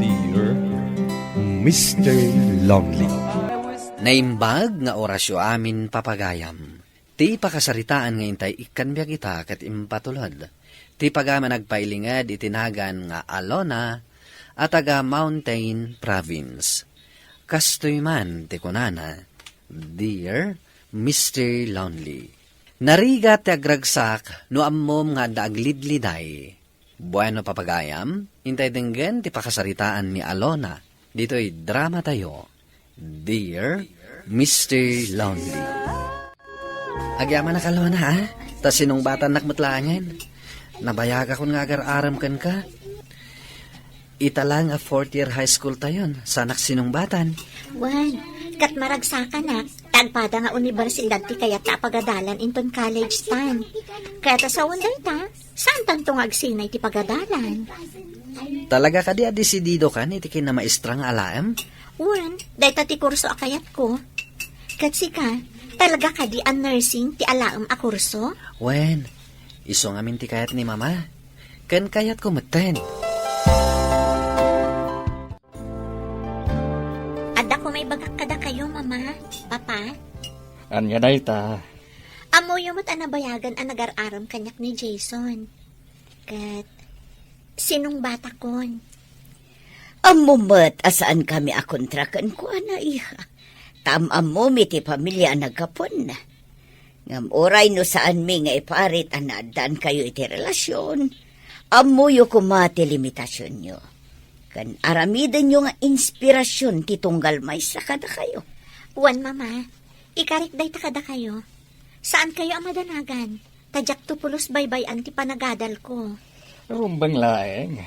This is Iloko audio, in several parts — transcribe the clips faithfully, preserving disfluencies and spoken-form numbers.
Dear Mister Lonely. Naimbag nga orasyo amin, papagayam. Ti pakasaritaan nga intay ikkan biag ita ket impatulod ti pagaman agpailinged iti nagan nga Alona a taga Mountain Province. Kastoy man ti kunana, "Dear Mister Lonely, narigat ti agragsak no ammom nga adda aglidliday." Bueno, papagayam, intay denggen ti pakasaritaan ni Alona ditoy drama tayo, Dear Mister Lonely. Agyamanak, Alona, a? Ta sinungbatannak met laengen. Nabayagakon nga agar-arem kenka. Ita lang a fourth year high school tayon, saanak sinungbatan. Wen, ket maragsakanak, ta agpada nga universidad ti kayat a pagadalan inton college tan. Kayat a sawen dayta, saan tanto nga agsinay ti pagadalan. Talaga kadi a desididokan iti kinamaestra nga alaem? Wen, dayta ti kurso a kayatko. Ket sika, talaga kadi a nursing ti alaem a kurso? Wen, isu ngamin ti kayat ni Mama. Ken kayatko metten. Adda koma ibagak kadakayo, Mama, Papa. Ania dayta? Ammoyo met a nabayagan a nagar-arem kaniak ni Jason. Ket sinungbatakon. Ammo met a saankami a kontra kenkuana, iha. Ta am-ammomi ti pamilia a naggapuanna. Ngem uray no saanmi nga iparit a naaddaankayo iti relasion, ammoyo koma ti limitasionyo. Ken aramidenyo nga inspirasion ti tunggal maysa kadakayo. Wen, Mama, ikarik dayta kadakayo. Saankayo a madanagan, ta diakto pulos baybay-an ti panagadalko. Rumbeng laeng.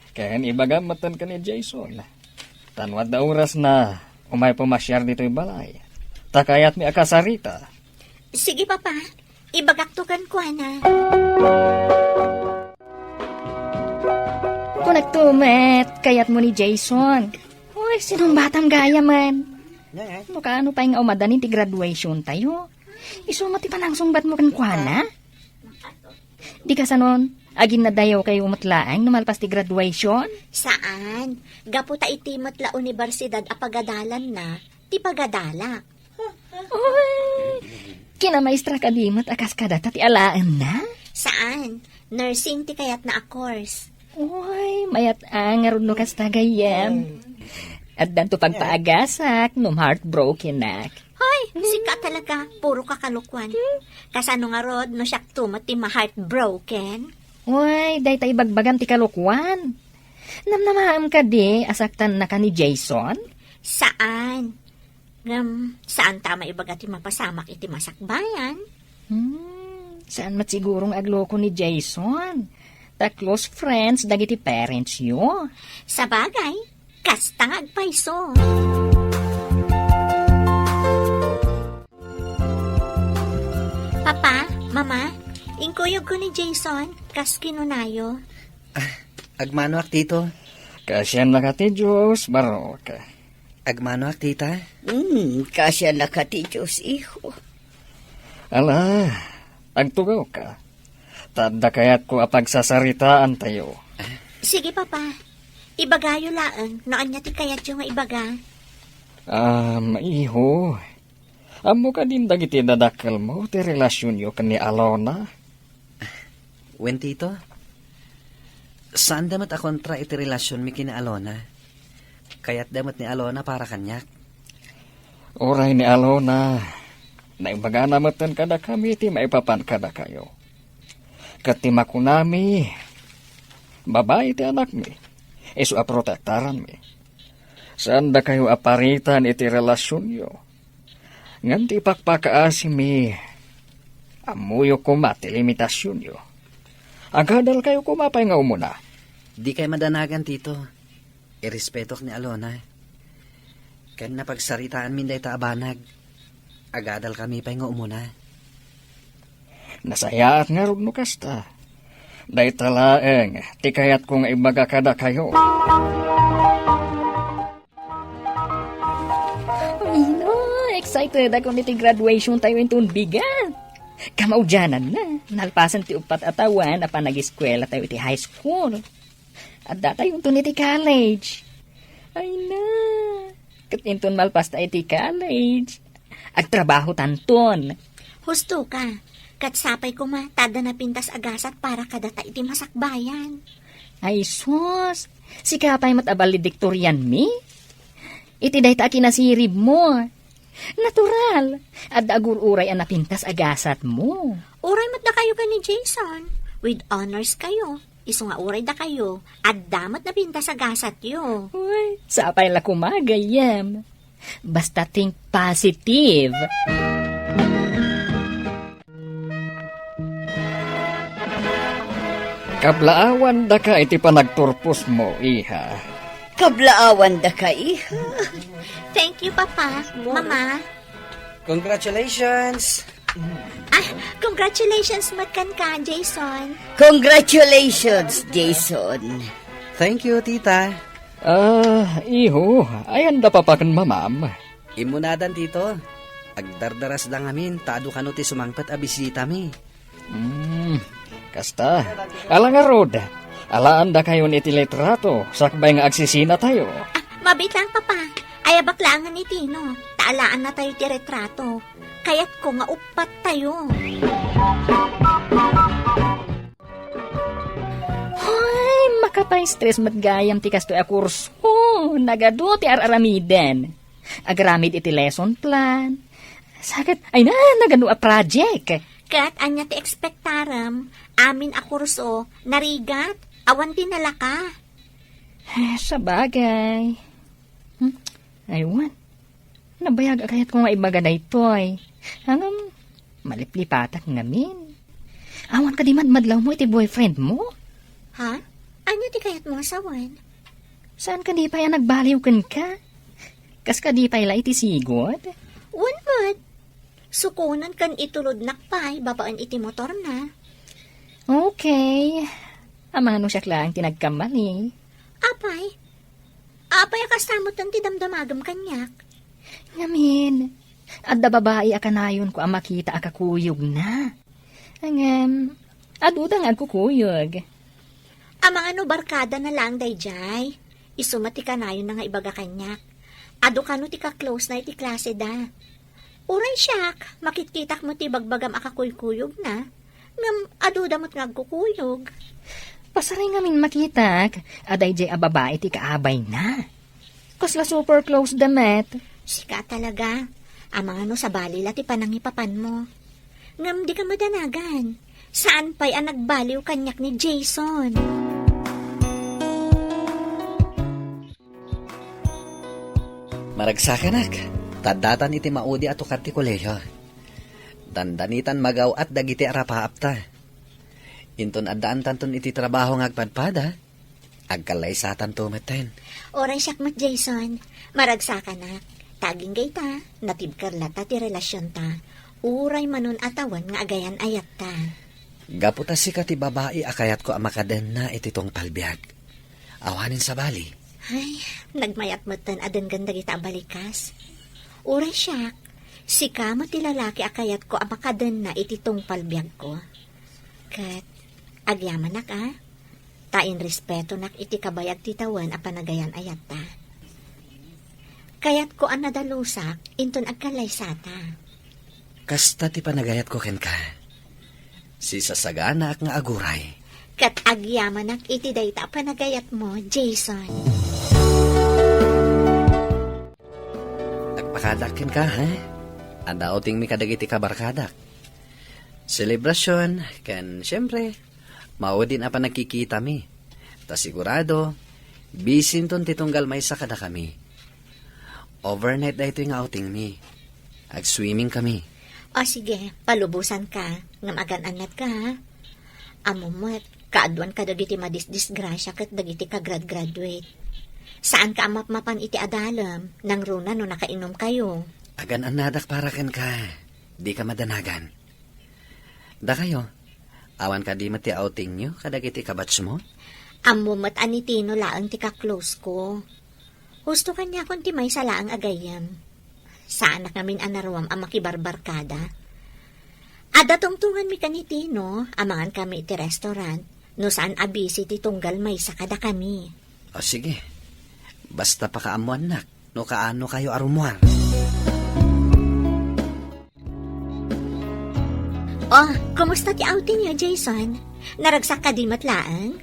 Ken ibagam metten ken ni Jason. Ta no adda orasna, umay pumasiar ditoy balay. Ta kayatmi a kasarita. Sige, Papa. Ibagakto kenkuana. Kunakto met, kayatmo ni Jason. Uy, sinungbatam gayam man. No kaano pay nga umadanin ti graduation tayo? Isu met ti panangsungbatmo kenkuana? Di kasanon, aginnadayawkayo met laeng no malpas ti graduation? Saan. Gapu ta iti met la universidad a pagadalanna, ti pagadalak. Uy, kinamaestra kadi met a kas kadata ti alaenna? Saan. Nursing ti kayatna a course. Uy, mayat a ngarud no kasta gayyem. Addanto pagpaagasak no ma-heartbrokenak. Hoy, sika talaga, puro ka kalokoan. Kasano ngarud no siakto met ti ma-heartbroken? Uy, dayta ibagbagam ti kalokoan. Namnamaem kadi a saktannaka ni Jason? Saan. Ngem, saan ta maibaga ti mapasamak iti masakbayan? Hmm, saan met siguro nga agloko ni Jason. Ta close friends dagiti parents yo. Sabagay, kasta nga agpayso. Papa, Mama, inkuyogko ni Jason, kas kinunayo. Ah, agmanoak, Tito. Kaasiannaka ti Dios, barok. Agmanoak, Tita. Hmm, kaasiannaka ti Dios, iho. Ala, agtugawka. Ta adda kayatko a pagsasaritaantayo. Sige, Papa. Ibagayo laeng no ania ti kayatyo nga ibaga. Um, iho, ammo kadin dagiti dadakkelmo ti relasionyo ken ni Alona? Wen, Tito. Saanda met a kontra iti relasionmi ken ni Alona. Kayatda met ni Alona para kaniak. Uray ni Alona, naibagana metten kadakami ti maipapan kadakayo. Ket ti makunami, babai ti anakmi, isu a protektaranmi. Saandakayo a paritan iti relasionyo. Ngem ti ipakpakaasimi, ammoyo koma ti limitasionyo. Agadalkayo koma pay nga umuna. Dikay madanagan, Tito. Irespetok ni Alona. Ken napagsaritaanmin dayta a banag. Agadalkami pay nga umuna. Nasayaat ngarud no kasta. Dayta laeng ti kayatko nga ibaga kadakayo. Ay, no, excited ako iti graduation tayo inton bigat. Kamaudiananna, nalpasen ti uppat a tawen a panagiskuela tayo iti high school. Addatayonton iti college. Ay na, ket inton malpasta iti college, agtrabahotanton. Husto ka, ket sapay koma ta adda napintas a gasat para kadata iti masakbayan. Ay sus, sika pay met a valedictorian-mi? Iti dayta a kinasiribmo. Natural, adda agur-uray a napintas a gasatmo. Uray met dakayo ken ni Jason, with honors kayo. Isu nga uray dakayo, adda met napintas a gasatyo. Uy, sapay la koma, gayyem. Basta think positive. Kablaawandaka iti panagturposmo, iha. Kablaawandaka, iha. Thank you, Papa. Mama. Congratulations! Ah, congratulations met kenka, Jason. Congratulations, Jason. Thank you, tita. Ah, iho, ayan da papa ken mamam. Immunadan, tito. Agdardarasda ngamin, ta adu kano ti sumangpet a bisitami. Hmm, kasta. Ala ngarud, alaandakayon iti litrato, sakbay nga agsisinatayo. Ah, mabiit lang, Papa. Ayabak laengen ni Tino, ta alaannatayo ti retrato. Kayatko nga uppattayo. Hoy, makapaistres met gayam ti kastoy a kurso. Nagadu ti ar-aramiden. Agaramid iti lesson plan. Saket, ay na, nagadu a project. Ket ania ti expectarem? Amin a kurso, narigat, awan ti nalaka. Eh, sabagay. Hmm? Aywan. Nabayag a kayatko nga ibaga daytoy. Ngem, maliplipatak ngamin. Awan kadi madmadlawmo iti boyfriendmo? Ha? Ania ti kayatmo nga sawen? Saan kadi pay a nagbaliw kenka? Kas kadi pay la iti sigud? Wen met. Sukonen ken itulodnak pay babaen iti motorna. Okay. Amangan no siak laeng ti nagkamali. Apay? Apay a kasta metten ti damdamagem kaniak? Ngamin, adda babai a kanayonko a makita a kakuyogna. Ngem, aduda nga agkukuyog. Amangan no barkadana laeng daydiay. Isu met ti kanayonna nga ibaga kaniak. Adu kano ti ka-close na iti klaseda. Uray siak, makitkitak met ti ibagbagam a kakuykuyogna. Ngem aduda met nga agkukuyog. Pasaray ngamin makitak a daydiay a babai ti kaabayna. Kasla super close da met. Sika talaga. Amangan no sabali la ti panangipapanmo. Ngem dika madanagan. Saan pay a nagbaliw kaniak ni Jason? Maragsakanak, ta addatan iti maudi a tukad ti kolehiyo. Dandanitan magaw-at dagiti arapaapta. Inton addaantanton iti trabaho nga agpadpada, agkallaysatanto metten. Uray siak met, Jason. Maragsakanak, ta agingga ita, natibker latta ti relasionta. Uray manon a tawen nga agayan-ayatta. Gapu ta sika ti babai a kayatko a makadenna iti tungpal biag. Awanen sabali. Ay, nagmayat metten a denggen dagita a balikas. Uray siak, sika met ti lalaki a kayatko a makadenna iti tungpal biagko. Ket agyamanak a, ta inrespetonak iti kabayag ti tawen a panagayan-ayatta. Kayatko a nadalusak inton agkallaysata. Kasta ti panagayatko kenka. Sisasaganaak nga aguray. Ket agyamanak iti dayta a panagayatmo, Jason. Agpakadaak kenka, ha? Adda outingmi kadagiti kabarkadak. Selebrasyon, ken, siyempre, maudin a panagkikitami. Ta sigurado, bisinton ti tunggal maysa kadakami. Overnight daytoy nga outingmi. Ag-swimming kami. O sige, palubosanka, ngem agan-annatka, ha? Ammom met, kaaduan kadagiti madisdisgrasia ket dagiti kagrad-graduate. Saanka a mapmapan iti adalem, nangruna no nakainomkayo. Agan-annadak para kenka. Dika madanagan. Dakayo, awan kadi met ti outingyo kadagiti kabatchmo? Ammom met a ni Tino laeng ti ka-close ko. Husto kaniakon ti maysa laeng a gayyem. Saanak ngamin a naruam a makibarbarkada. Adda tungtonganmi ken ni Tino, amangan kami iti restaurant, no saan a busy ti tunggal maysa kadakami. O, sige. Basta pakaammoannak no kaano kayo a rummuar. Oh, kumusta ti outing niyo, Jason? Naragsak kadi met laeng?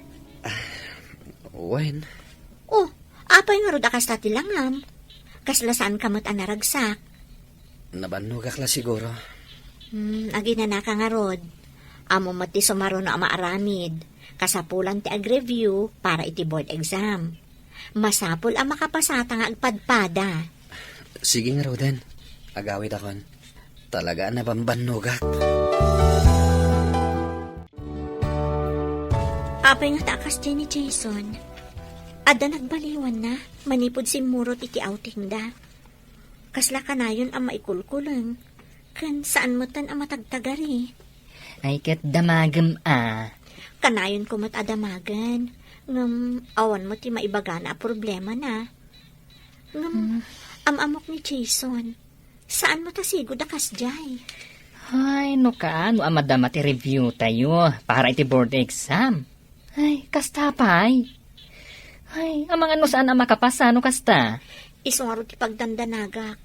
Wen. Oh, apay ngarud a kasta ti langam? Kasla saan ka met a naragsak? Nabannogak la siguro. Hmm, aginanaka ngarud. Ammom met ti sumaruno a maaramid. Kasapulan ti ag-review para iti board exam. Masapul a makapasata nga agpadpada. Sige ngaruden. Agawidakon. Talaga a nabambannogak. Apay ngata a kasdiay ni Jason? Adda nagbaliwanna manipud simmurot iti outingda. Kasla kanayon a maikulkuleng, ken saan metten a matagtagari. Ay, ket damagem a. Kanayonko met a damagen, ngem awan met ti maibagana a problemana. Ngem, Hmm. am-amok ni Jason. Saan met a sigud a kasdiay? Ay, no kaano a madama ti review tayo para iti board exam? Ay, kasta pay. Ay, amangan no saan a makapasa no kasta. Isu ngarud ti pagdandanagak.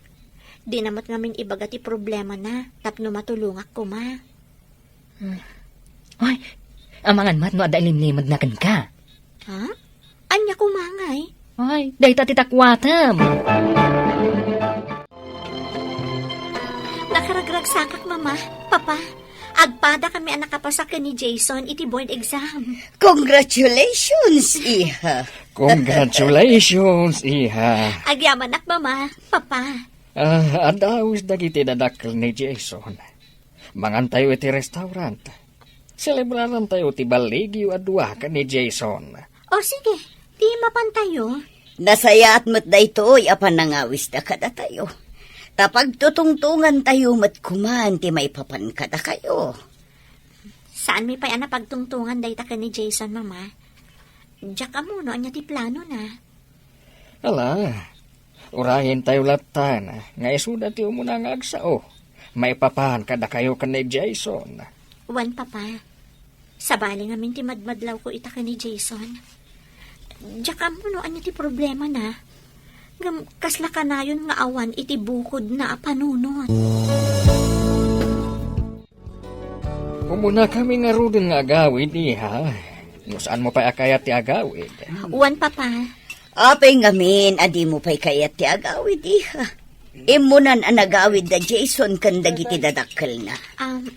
Dina met ngamin ibaga ti problemana tapno matulongak koma. Hmm. Ay, amangan met no adda ilimlimedna kenka. Ha? Ania koma ngay? Ay, dayta ti takuatem. Nakaragragsakak, Mama, Papa. Agpadakami a nakapasa ken ni Jason iti board exam. Congratulations, iha. Congratulations, iha. Agyamanak, Mama, Papa. Ah, adda awis dagiti dadakkel ni Jason. Mangantayo iti restaurant. Selebrarantayo ti balligyo a dua ken ni Jason. O sige, ti mapantayo. Nasayaat met daytoy a panangawisda kadatayo. Ta pagtutungtongantayo met koman ti maipapan kadakayo. Saanmi pay a napagtungtongan dayta ken ni Jason, Mama. Diak ammo no ania ti planona. Ala, urayentayo lattan nga isuda ti umuna nga agsao maipapan kadakayo ken ni Jason. Wen, Papa. Sabali ngamin ti madmadlawko ita ken ni Jason. Diak ammo no ania ti problemana. Ngem kasla kanayon nga awan iti bukodna a panunot. Umunakami ngaruden nga agawid, iha. No saanmo pay a kayat ti agawid. Wen, Papa. Apay ngamin a dimo pay kayat ti agawid, iha? Immunan a nagawid da Jason ken dagiti dadakkelna. Um,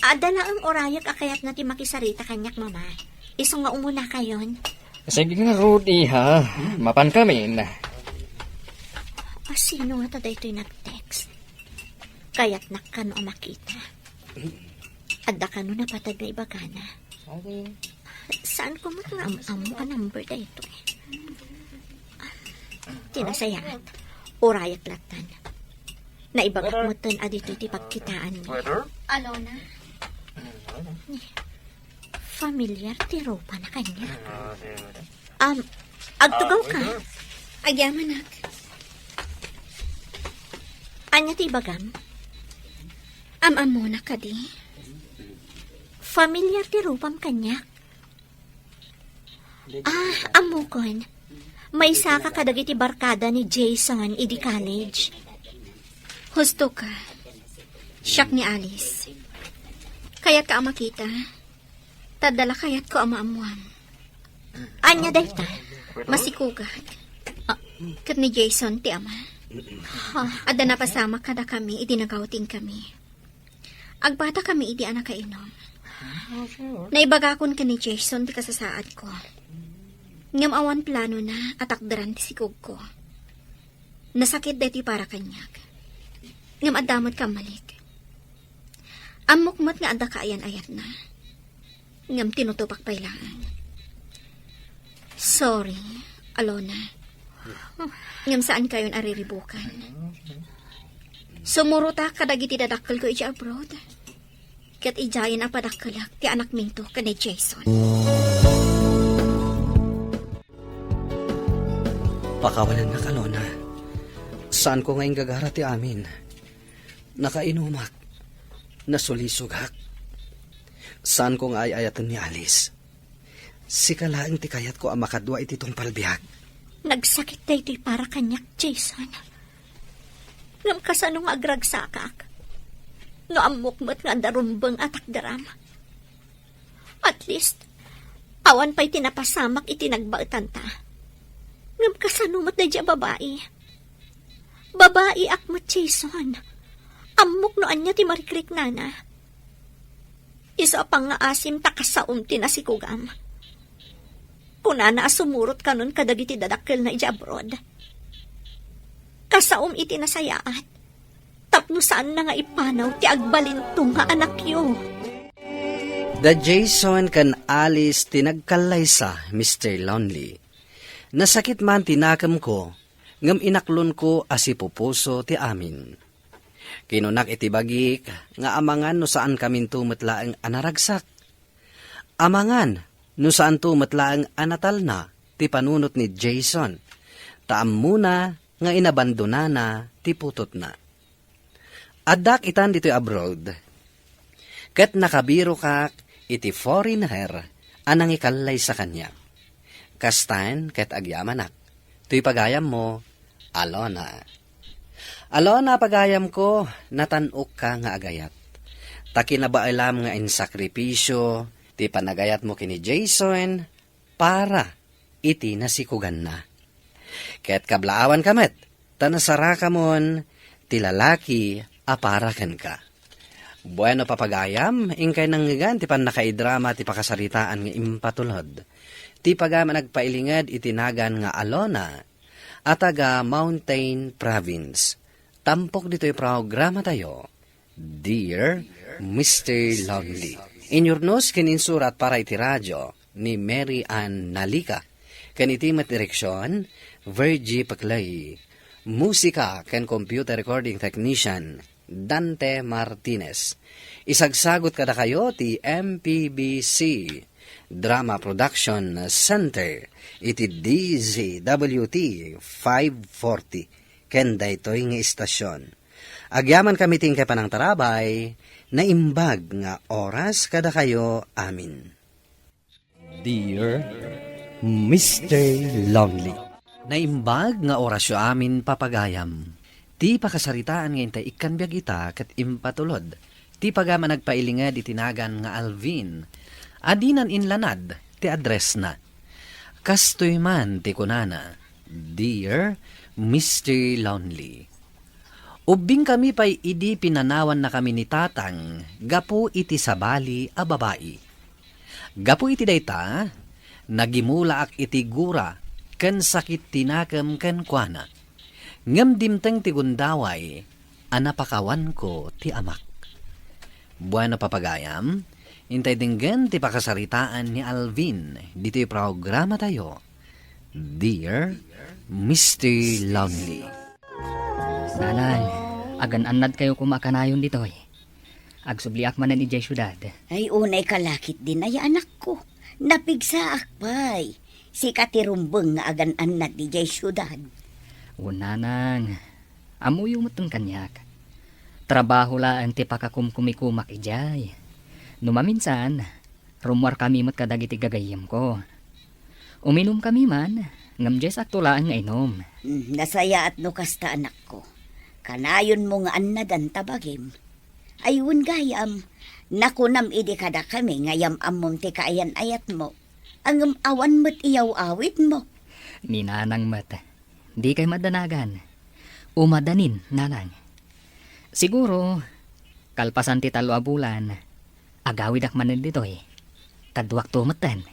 adda laeng urayek a kayatna ti makisarita kaniak, Mama. Isu nga umunakayon. Sige ngarud, iha. Mapankamin. A, sino ngata daytoy nag-text? Kayatnak kano a makita. Adda kano napateg nga ibagana. Saanko met nga am-ammo a number daytoy. Ti nasayaat, urayek lattan. Naibagak metten a ditoy ti pagkitaanmi. Alona? Familiar ti rupana kaniak. Um, agtugaw ka? Agyamanak. Ania ti ibagam? Am-ammonak kadi? Familiar ti rupam kaniak. Ah, ammokon. Maysaka kadagiti barkada ni Jason idi college. Husto ka. Siak ni Alice. Kayatka a makita? Ta adda la kayatko a maammoam. Ania dayta? Masikogak. Ah, ket ni Jason ti ama. Ha? Adda napasamak kadakami idi nag-outing kami. Agpadakami idi a nakainom. Naibagakon ken ni Jason ti kasasaadko. Ngem awan planona a takderan ti sikogko. Nasakit daytoy para kaniak. Ngem adda met kammalik. Ammok met nga adda kaayan-ayatna. Ngem tinutopak pay laeng. Sorry, Alona. Ngem saankayon a riribukan. Sumurotak kadagiti dadakkelko idiay abroad. Ket idiayen a padakkelek ti anakminto ken ni Jason. Pakawanennak, Alona. Saanko nga inggagara ti amin. Nakainumak. Nasulisogak. Saanko nga ay-ayaten ni Alice. Sika laeng ti kayatko a makadua iti tungpal biag. Nagsakit daytoy para kaniak, Jason. Ngem kasano nga agragsakak no ammok met nga adda rumbeng a takderam? At least, awan pay ti napasamak iti nagbaetanta. Ngem kasano met daydiay a babai? Babaiak met, Jason. Ammok no ania ti marikriknana. Isu a pangngaasim ta kasaom ti nasikugam. Kunana a sumurot kanon kadagiti dadakkelna idiay abroad. Kasaom iti nasayaat, tapno saanna nga ipanaw ti agbalinto nga anakyo. Da Jason ken Alice ti nagkallaysa, Mister Lonely. Nasakit man ti nakemko, ngem inaklonko a sipupuso ti amin. Kinunak iti bagik nga amangan no saankaminto met laeng a naragsak. Amangan no saanto met laeng a natalna ti panunot ni Jason, ta ammona nga inabandonana ti putotna. Addak itan ditoy abroad, ket nakabirokak iti foreigner a nangikallaysa kaniak. Kastan ket agyamanak. Toy pagayammo, Alona. Alona, pagayamko, natan-okka nga agayat. Ta kinabaelam nga insakripisio ti panagayatmo ken ni Jason para iti nasikuganna. Ket kablaawanka met, ta nasarakamon ti lalaki a para kenka. Bueno, papagayam, inkay nangngegan ti pannakaidrama ti pakasaritaan nga impatulod. Ti pagayam a nagpailinged iti nagan nga Alona a taga Mountain Province. Tampok ditoy programatayo, Dear Mister Lonely. Inyurnos ken insurat para iti radio ni Mary Ann Nalica. Ken iti met direksion, Virgie Paclay. Musika ken computer recording technician, Dante Martinez. Isagsagot kadakayo ti M P B C Drama Production Center iti D Z W T five forty ken daytoy nga istasion. Agyamankami ti inkay panangtarabay, naimbag nga oras kadakayo amin. Dear Mister Lonely. Naimbag nga orasyo amin, papagayam. Ti pakasaritaan nga intay ikkan biag ita ket impatulod ti pagayam a nagpailinged iti nagan nga Alvin a dinan inlanad ti addressna. Kastoy man ti kunana, Dear Mister Lonely. Ubbingkami pay idi pinanawannakami ni Tatang gapu iti sabali a babai. Gapu iti dayta, nagimulaak iti gura ken sakit ti nakem kenkuana. Ngem dimteng ti gundaway a napakawanko ti amak. Bueno, papagayam, intay denggen ti pakasaritaan ni Alvin ditoy programatayo, Dear Mister Lonely. Nanang, agan-annadkayo koma a kanayon ditoy. Agsubliak manen idiay siudad. Ay, unay kalakit din, ay, anakko. Napigsaak pay. Sika ti rumbeng nga agan-annad idiay siudad. Wen, nanang, ammoyo metten kaniak. Trabaho laeng ti pakakumkumikomak idiay. No maminsan, rummuarkami met kadagiti gagayyemko. Uminumkami man, ngem diay sakto laeng nga inum. Hmm, nasayaat no kasta, anakko. Kanayonmo nga annadan ta bagim. Ay, wen gayam, nakunam idi kadakami nga yam-ammom ti kaayan-ayatmo. Ngem awan met iyaw-awidmo. Ni nanang met, dikay madanagan. Umadanin, nanang. Siguro, kalpasan ti tallo a bulan, agawidak manen ditoy. Kaduakto metten.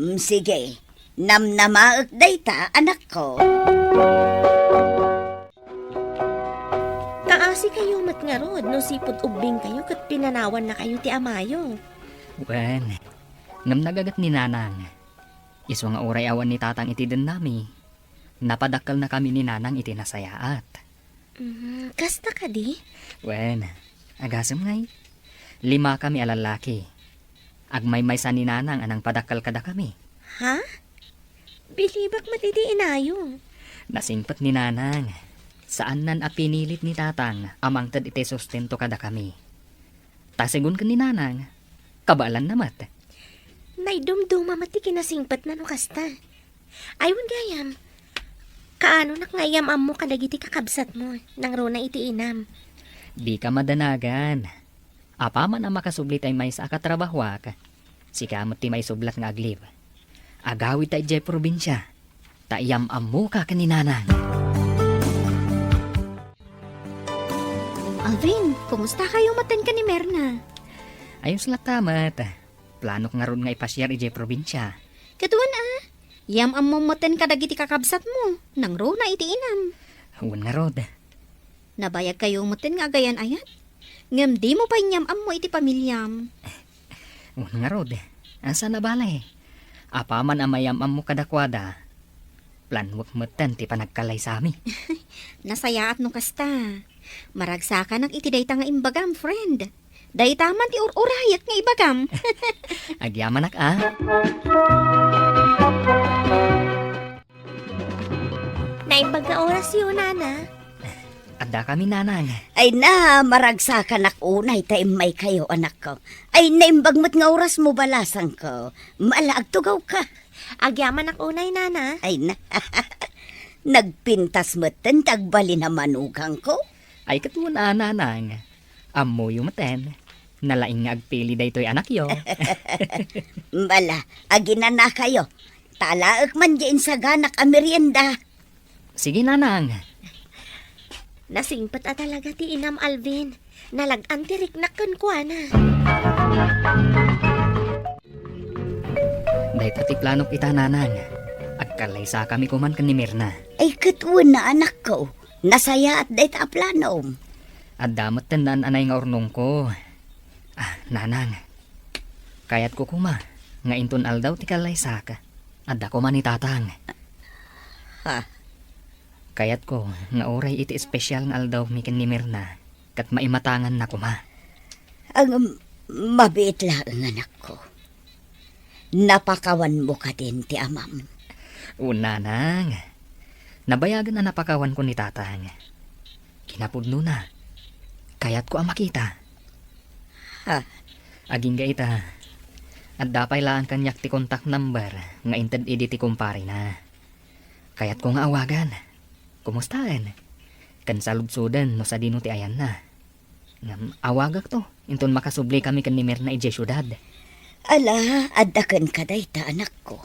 Mm, sige. Namnamaek dayta, anakko. Kaasikayo met ngarud no sipud ubbingkayo ket pinanawannakayo ti amayo. Wen, ngem nagaget ni nanang. Isu nga uray awan ni tatang iti dennami, napadakkelnakami ni nanang iti nasayaat. Mm, kasta kadi? Wen, agasem ngay. Limakami a lallaki. Agmaymaysa ni nanang a nangpadakkel kadakami. Ha? Bilibak met iti inayo. Nasingpet ni nanang. Saannan a pinilit ni tatang a mangted iti sustento kadakami. Ta segun ken ni nanang, kabaelanna met. Naidumduma met ti kinasingpetna no kasta. Ay, wen gayam. Kaanonak nga iyam-ammo kadagiti kakabsatmo, nangruna iti inam? Dika madanagan. Apaman a makasubli tay maysa a katrabahoak, sika met ti maisublat nga aglib. Agawidta idiay probinsia, ta iyam-ammoka ken ni Nanang. Alvin, kumusta kayo maten ken ni Mirna? Ayos latta met. Planok ngarud nga ipasiar idiay probinsia. Ket wen a, iyam-ammom metten kadagiti kakabsatmo, nangruna iti inam. Wen ngarud. Nabayag kayo metten nga agayan-ayat? Ngem dimo pay inyam-ammo iti pamiliam. Wen ngarud. Asa na bale? Apaman a mayam-ammo kadakuada, planuek metten ti panagkalaysami. Nasayaat no kasta. Maragsakanak iti dayta nga imbagam, friend. Dayta man ti ur-urayek nga ibagam. Agyamanak a. Naimbag nga orasyo, Nana. Adda kami, Nanang. Ay na, maragsakanak unay ta immaykayo, anakko. Ay, naimbag met nga orasmo, balasangko. Mala, agtugawka. Agyamanak unay, Nana. Ay na. Nagpintas metten ti agbalin a manugangko. Ay, ket wen a, Nanang. Ammoyo metten. Nalaing nga agpili daytoy anakyo. Bala, aginanakayo. Ta alaek man di insaganak a merienda. Sige, Nanang. Nasingpet a talaga ti inam, Alvin. Nalag-an ti riknak kenkuana. Dayta ti planok ita, Nanang. Agkalaysakami koman ken ni Mirna. Ay, ket wen a, anakko. Nasayaat dayta a planom. Adda metten naan-anay nga urnongko. Ah, Nanang. Kayatko koma nga inton aldaw ti kallaysak, adda koma ni Tatang. Ha? Kayatko nga uray iti espesyal nga aldawmi ken ni Mirna, ket maimatanganna koma. Ang mabiit laeng, anakko. Napakawanmo kadin ti amam? O, Nanang. Nabayagen a napakawanko ni Tatang. Kinapudnona, kayatko a makita. Ha? Agingga ita, adda pay laeng kaniak ti contact number nga inted idi ti kumparena. Kayatko nga awagan. Kumustaen? Ken saludsoden no sadino ti ayanna. Ngem awagakto, inton makasubli kami ken ni Mirna idiay siudad. Ala, adda kenka dayta, anakko.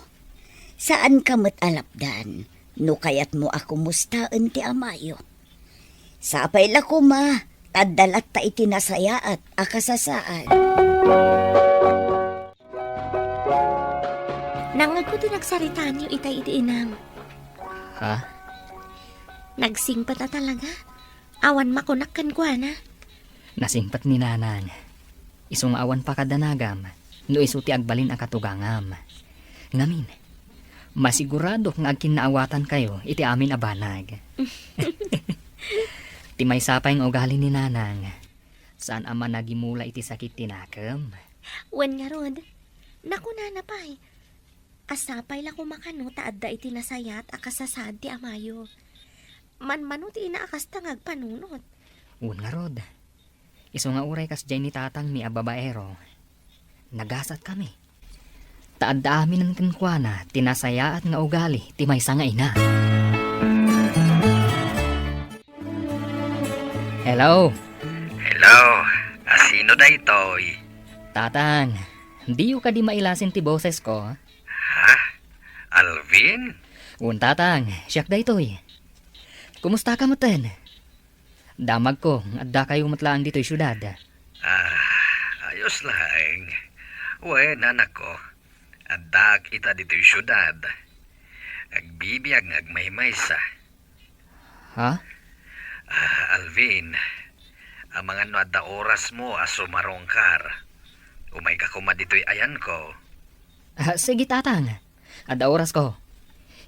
Saanka met a lapdan no kayatmo a kumustaen ti amayo. Sapay la koma, ta adda latta iti nasayaat a kasasaan. Nangngegko ti nagsaritaanyo itay iti inam. Ha? Nagsingpet a talaga. Awan makunak kenkuana. Nasingpet ni Nanang. Isu nga awan pakadanagam no isu ti agbalin a katugangam. Ngamin, masiguradok nga agkinnaawatankayo iti amin a banag. Ti maysa pay nga ugali ni Nanang, saan a managimula iti sakit ti nakem. Wen ngarud, nakunana pay, a sapay la koma kano ta adda iti nasayaat a kasasaad ti amayo. Manmano ti ina a kasta nga agpanunot. Wen ngarud, isu nga uray kasdiay ni tatangmi a babaero, nagasatkami. Ta adda aminen kenkuana ti nasayaat nga ugali ti maysa nga ina. Hello? Hello? A sino daytoy? Tatang, diyo kadi mailasin ti bosesko? Ha? Alvin? Wen, Tatang, siak daytoy. Kumusta ka metten? Damagko, adda kayo met laeng ditoy siudad. Ah, ayos laeng. Wen, anakko, addaak ita ditoy siudad. Agbibiag nga agmaymaysa. Ha? Ah, Alvin, amangan no adda orasmo a sumarungkar. Umayka koma ditoy ayanko. Ah, sige, Tatang. Adda orasko.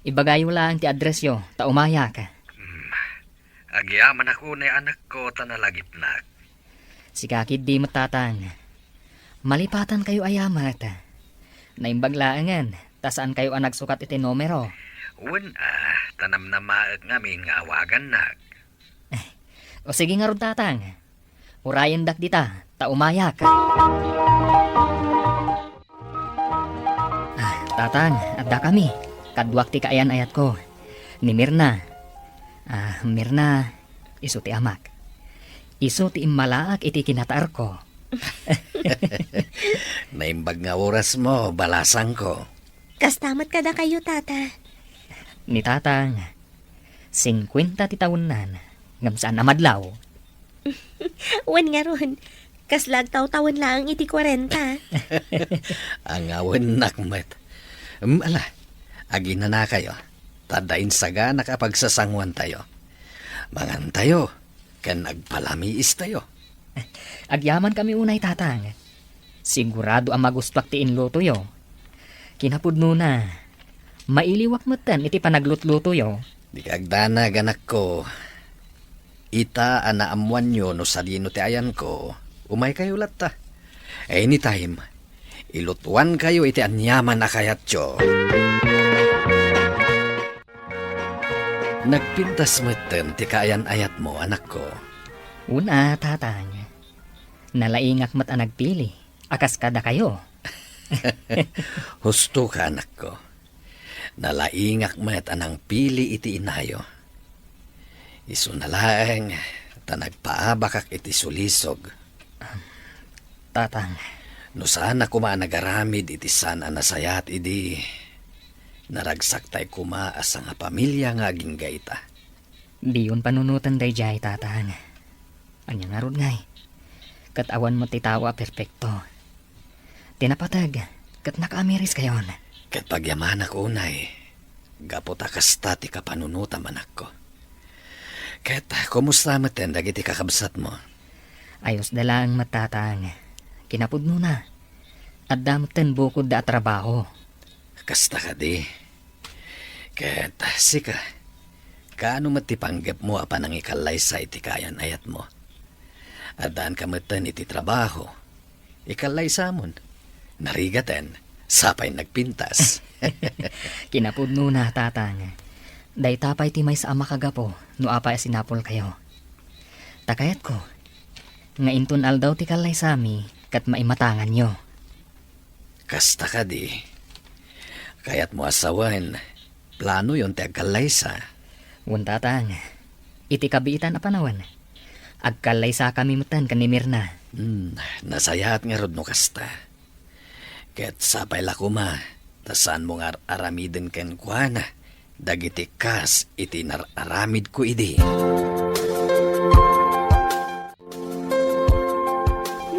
Ibagayo laeng ti addressyo, ta umayak. Hmm. Agyamanak unay, anakko, ta nalagipnak. Sika ketdi met, Tatang. Malipatankayo aya met. Naimbag laengen, ta saankayo a nagsukat iti numero. Wen a, ta namnamaek ngamin nga awagannak. O sige ngarud, Tatang. Urayendak dita, ta umayak. Tatang, addakami. Kaduak ti kaayan-ayatko. Ni Mirna. Ah, Mirna, isu ti amak. Isu ti immalaak iti kinataerko. Naimbag nga orasmo, balasangko. Kasta met kadakayo, Tata. Ni Tatang, singkuenta ti tawennan, ngem saan a madlaw. Wen ngarud, kasla agtawtawen laeng iti kuarenta. Angawennak met. Em, ala, aginanakayo, ta adda insaganak a pagsasangoantayo. Mangantayo, ken agpalamiistayo. Agyamankami unay, Tatang. Sigurado a magustuak ti inlutoyo. Kinapudnona, mailiwak metten iti panaglutlutoyo. Dika agdanag, anakko. Ita a naammoanyo no sadino ti ayanko, umaykayo latta. Anytime, ilutoankayo iti aniaman a kayatyo. Nagpintas metten ti kaayan-ayatmo, anakko. Una, Tatang. Nalaingak met a nagpili a kas kadakayo. Husto ka, anakko. Nalaingak met a nangpili iti inayo. Isuna laeng ta nagpaabakak iti sulisog. Tatang. No saan a koma a nagaramid iti saan a nasayaat idi, naragsaktay koma a sangapamilia nga agingga ita. Diyon panunoten daydiay, Tatang. Ania ngarud ngay? Ket awan met ti tao a perpekto. Ti napateg, ket nakaamiriskayon. Ket pagyamanak unay, gapu ta kasta ti kapanunotam, anakko. Ket kumusta metten dagiti kakabsatmo? Ayosda laeng met, Tatang. Kinapudnona, adda metten bukodda a trabaho. Kasta kadi. Ket sika, kaano met ti panggepmo a panangikallaysa iti kaayan-ayatmo? Addaanka metten iti trabaho. Ikallaysamon. Narigaten, sapay nagpintas. Kinapudnona, Tatang. Dayta pay ti maysa a makagapu no apay a sinapulkayo. Ta kayatko nga inton aldaw ti kallaysami ket maimatanganyo. Kasta kadi. Kayatmo a sawen, planoyon ti agkallaysa. Wen, Tatang. Iti kabiitan a panawen, agkallaysakami metten ken ni Mirna. Hmm, nasayaat ngarud no kasta. Ket sapay la koma, ta saanmo nga ar-aramiden kenkuana dagiti kas iti nar-aramidko idi.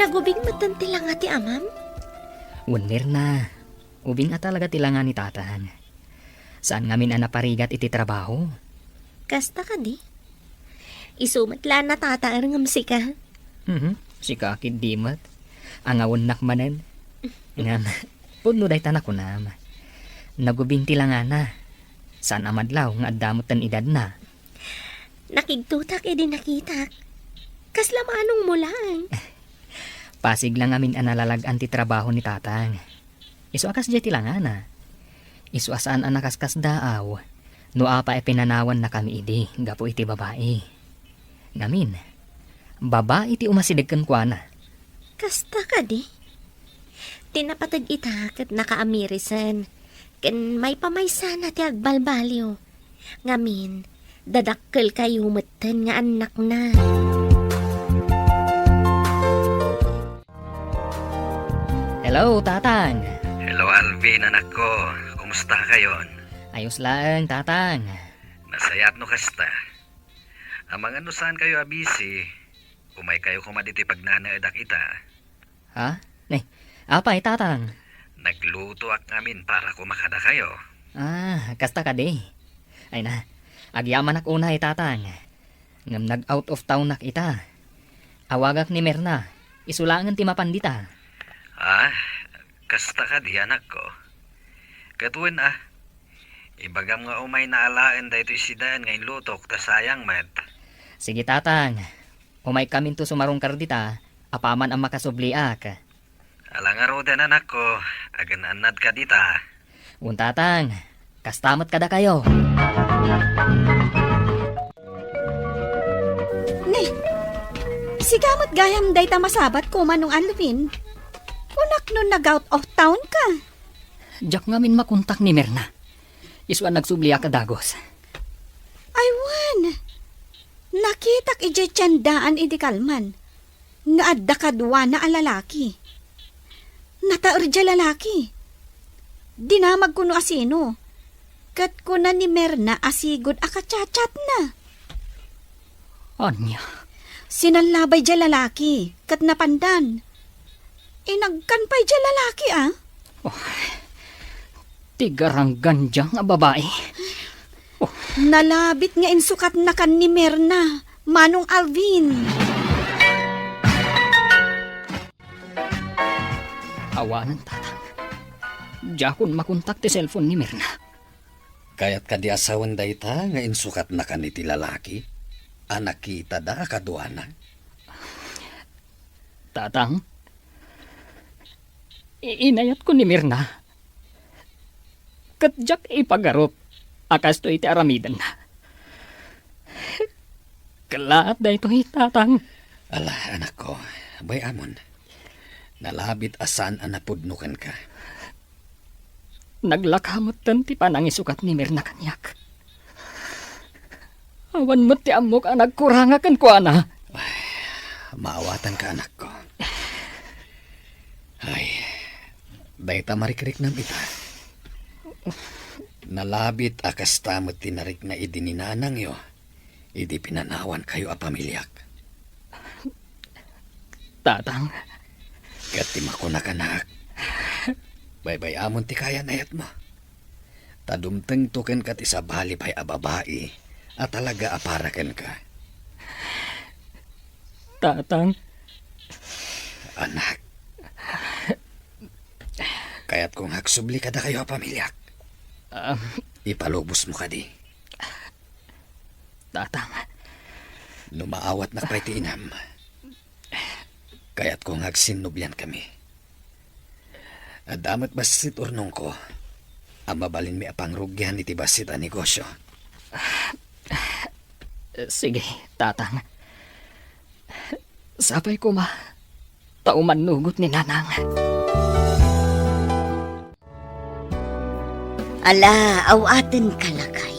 Nagubing metten ti langa ti amam? Wen, Mirna, ubing a talaga ti langa ni Tatang. Saan ngamin a naparigat iti trabaho. Kasta kadi? Isu met la a natataer ngem sika. Mhm, sika ketdi met. Angawennak manen. Ngem, pudno dayta nakunam. Nagubing ti langana. Saan a madlaw nga adda metten edadna. Nakigtotak idi nakitak. Kasla maanongmo laeng. Pasig la ngamin a nalalag-an ti trabaho ni Tatang. Isu a kasdiay ti langana. Isu a saan a nakaskasdaaw no apay a pinanawannakami idi gapu iti babai. Ngamin, babai ti umasideg kenkuana. Kasta kadi? Ti napateg ita ket nakaamirisen, ken maipamaysana ti agbalbaliw. Ngamin, dadakkelkayo metten nga annakna. Hello, Tatang. Hello, Alvin, anakko. Kumusta kayon? Ayos laeng, Tatang. Nasayaat no kasta. Amangan no saankayo a busy, umaykayo koma ditoy pagnanaedak ita. Ha? Ne, apay, Tatang? Naglutoak ngamin para koma kadakayo. Ah, kasta kadi. Ay na, agyamanak unay, Tatang. Ngem nag-out of town-ak ita. Awagak ni Mirna. Isu laengen ti mapan dita. Ah, kasta kadi, anakko. Ket wen a, ibagam nga umayna alaen daytoy sidaen nga inlutok ta sayang met. Sige, Tatang. Umaykaminto sumarungkar dita, apaman a makasubliak. Ala ngaruden, anakko, agan-annadka dita. Wen, Tatang, kasta met kadakayo. Ne, sika met gayam dayta masabat koma, Nong Alvin. Kunak no nag-out of town ka. Diak ngamin makontak ni Mirna. Isu a nagsubliak a dagus. Ay wen, nakitak idiay tiendaan idi kalman nga adda kaduana a lalaki. Nataer diay lalaki. Dinamag kuno a sino. Ket kuna ni Mirna a sigud a kachatchatna. Ania? Sinallabay diay lalaki, ket napandan. Inagkan pay diay lalaki, a? Oh, ti garanggan diay nga babai. Oh. Nalabit nga insukatnakan ni Mirna, Manong Alvin. Awanen, Tatang. Diakon makontak ti cellphone ni Mirna. Kayat kadi a sawen dayta nga insukatnakan iti lalaki a nakitada a kaduana? Tatang, i-, inayatko ni Mirna. Ket diak ipagarup a kastoy ti aramidenna. Kellaat daytoy, Tatang. Ala, anakko, bay-amon. Nalabit a saan a napudno kenka. Naglaka metten ti panangisukat ni Mirna kaniak. Awan met ti ammok a nagkuranga kenkuana. Ay, maawatanka, anakko. Ay, dayta marikriknam ita. Nalabit a kasta met ti narikna idi ni nanangyo, idi pinanawankayo a pamiliak. Tatang. Ket ti makunakanak, baybay-amon ti kayan-ayatmo. Ta dumtengto kenka ti sabali pay a babai a talaga a para kenka. Tatang. Anak. Kayatko nga agsubli kadakayo a pamiliak. Ah. Ipalubosmo kadi. Tatang. No maawatnak pay ti inam, kayatko nga agsinnubliankami. Adda met bassit urnongko a mabalinmi a pangrugian iti bassit a negosio. Sige, Tatang. Sapay koma, ta umannugot ni Nanang. Ala, awatenka, lakay.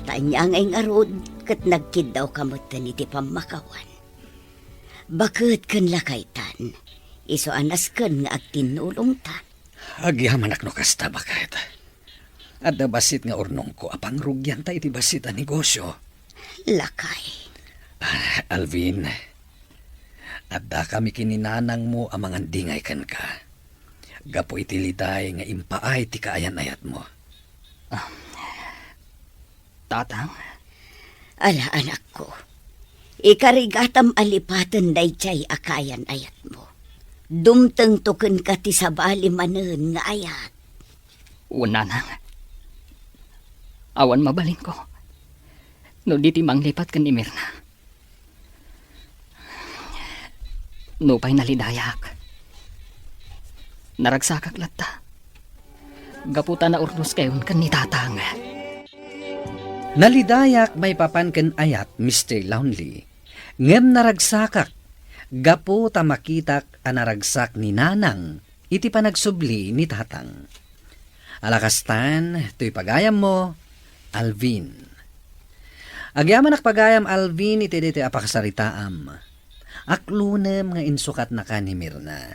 Ta ania ngay ngarud, ket nagkiddawka metten iti pammakawan. Baket ken lakaytan, isu a nasken nga agtinnulongta. Agyamanak no kasta, baket. Adda bassit nga urnongko a pangrugianta iti bassit a negosio. Lakay. Ah, Alvin, addakami ken ni nanangmo a mangandingay kenka. Gapu iti liday nga impaay ti kaayan-ayatmo. Ah, Tatang? Ala, anakko. Ikarigatam a lipaten daydiay a kaayan-ayatmo. Dumtengto kenka ti sabali manen nga ayat. O, Nanang. Awan mabalinko no di ti manglipat ken ni Mirna. Nupay nalidayak, naragsakak latta. Gapu ta naurnoskayon ken ni Tatang. Nalidayak maipapan ken ayat, Mister Lonely. Ngem naragsakak gapu ta makitak a naragsak ni Nanang iti panagsubli ni Tatang. Ala kastan, toy pagayammo, Alvin. Agyamanak pagayam, Alvin, iti daytoy a pakasaritaam. Aklonem nga insukatnaka ni Mirna.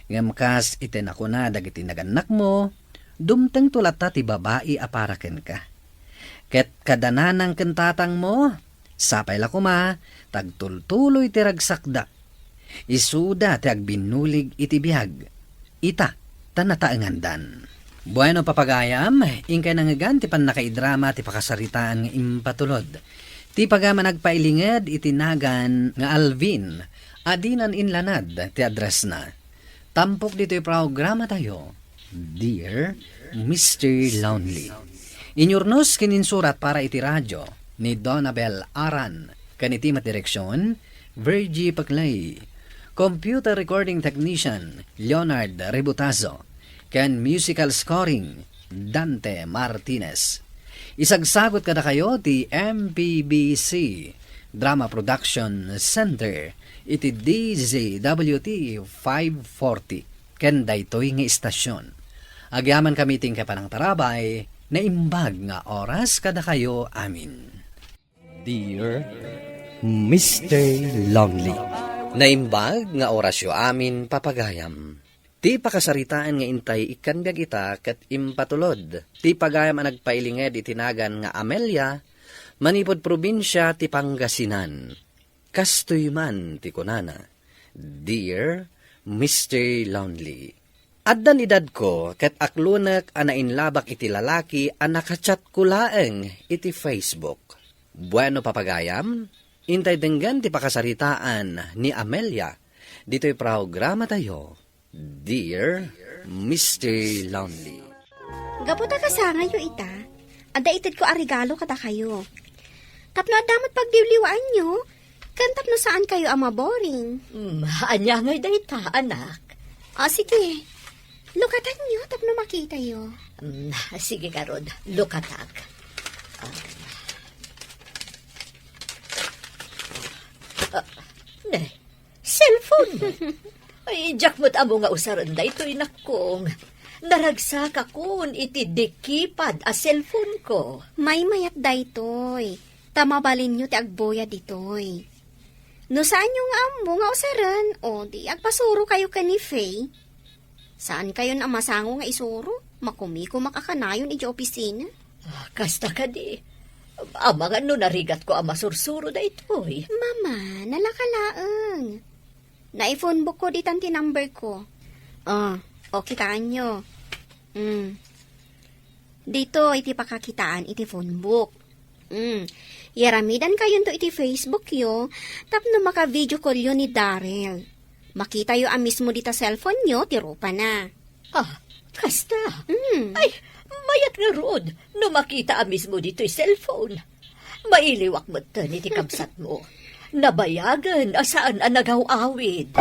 Ngem kas iti nakuna dagiti nagannakmo, dumtengto latta ti babai a para kenka. Ket kada nanang ken tatangmo, sapay la koma ta agtultuloy ti ragsakda. Isuda ti agbinnulig iti biag. Ita, ta nataengandan. Bueno, papagayam, inkay nangngegan ti pannakaidrama ti pakasaritaan nga impatulod. Ti pagayam a nagpailinged iti nagan nga Alvin, a dinan inlanad ti addressna. Tampok ditoy programatayo, Dear Mister Lonely. Inyurnos ken insurat para iti radio ni Donabel Aran, ken iti met direksion, Virgie Paclay. Computer recording technician, Leonard Ributazo. Ken musical scoring, Dante Martinez. Isagsagut kadakayo ti M P B C Drama Production Center iti D Z W T five forty. Ken daytoy nga istasyon, Agyamankami ti inkay panangtarabay, naimbag nga oras kadakayo amin. Dear Mister Lonely. Naimbag nga orasyo amin, papagayam. Ti pakasaritaan nga intay ikkan biag ita ket impatulod ti pagayam a nagpailinged iti nagan nga Amelia manipud probinsia ti Pangasinan. Kastoy man ti kunana, "Dear Mister Lonely, addan idadko ket aklonek a nainlabak iti lalaki a nakachatko laeng iti Facebook." Bueno, papagayam, intay denggen ti pakasaritaan ni Amelia ditoy programatayo, Dear Mister Lonely. Gapu ta kasangayo ita, adda itedko a regalo kadakayo. Tapno adda met pagliwliwaanyo, ken tapno saankayo a maboring. Hmm, ania ngay dayta, anak? Ah, sige. Lukatanyo tapno makitayo. Hmm, sige ngarud, lukatak. Ah. Ah, ne, cellphone. Ay, diak met ammo nga usaren daytoy, nakkong. Naragsakakon iti di keypad a cellphone ko. Maymayat daytoy, ta mabalinyo ti agbuya ditoy. No saanyo nga ammo nga usaren, o di agpasurokayo ken ni Faye. Saankayon a masango nga isuro? Makumikumak a kanayon idiay opisina. Ah, kasta kadi. Amangan no narigatko a masursuro daytoy. Mama, nalaka laeng. Nai-phone book ko ditan ti number ko. Ah, o, kitaanyo. Hmm. Ditoy ti pakakitaan iti phone book. Hmm. Yaramidankayonto iti Facebook yo tapno maka-video call yo ni Daryl. Makitayo a mismo dita cellphone yo ti rupana. Ah, kasta? Hmm. Ay, mayat ngarud no makita a mismo ditoy cellphone. Mailiwak metten iti kabsatmo. Nabayagen a saan a nagaw-awid.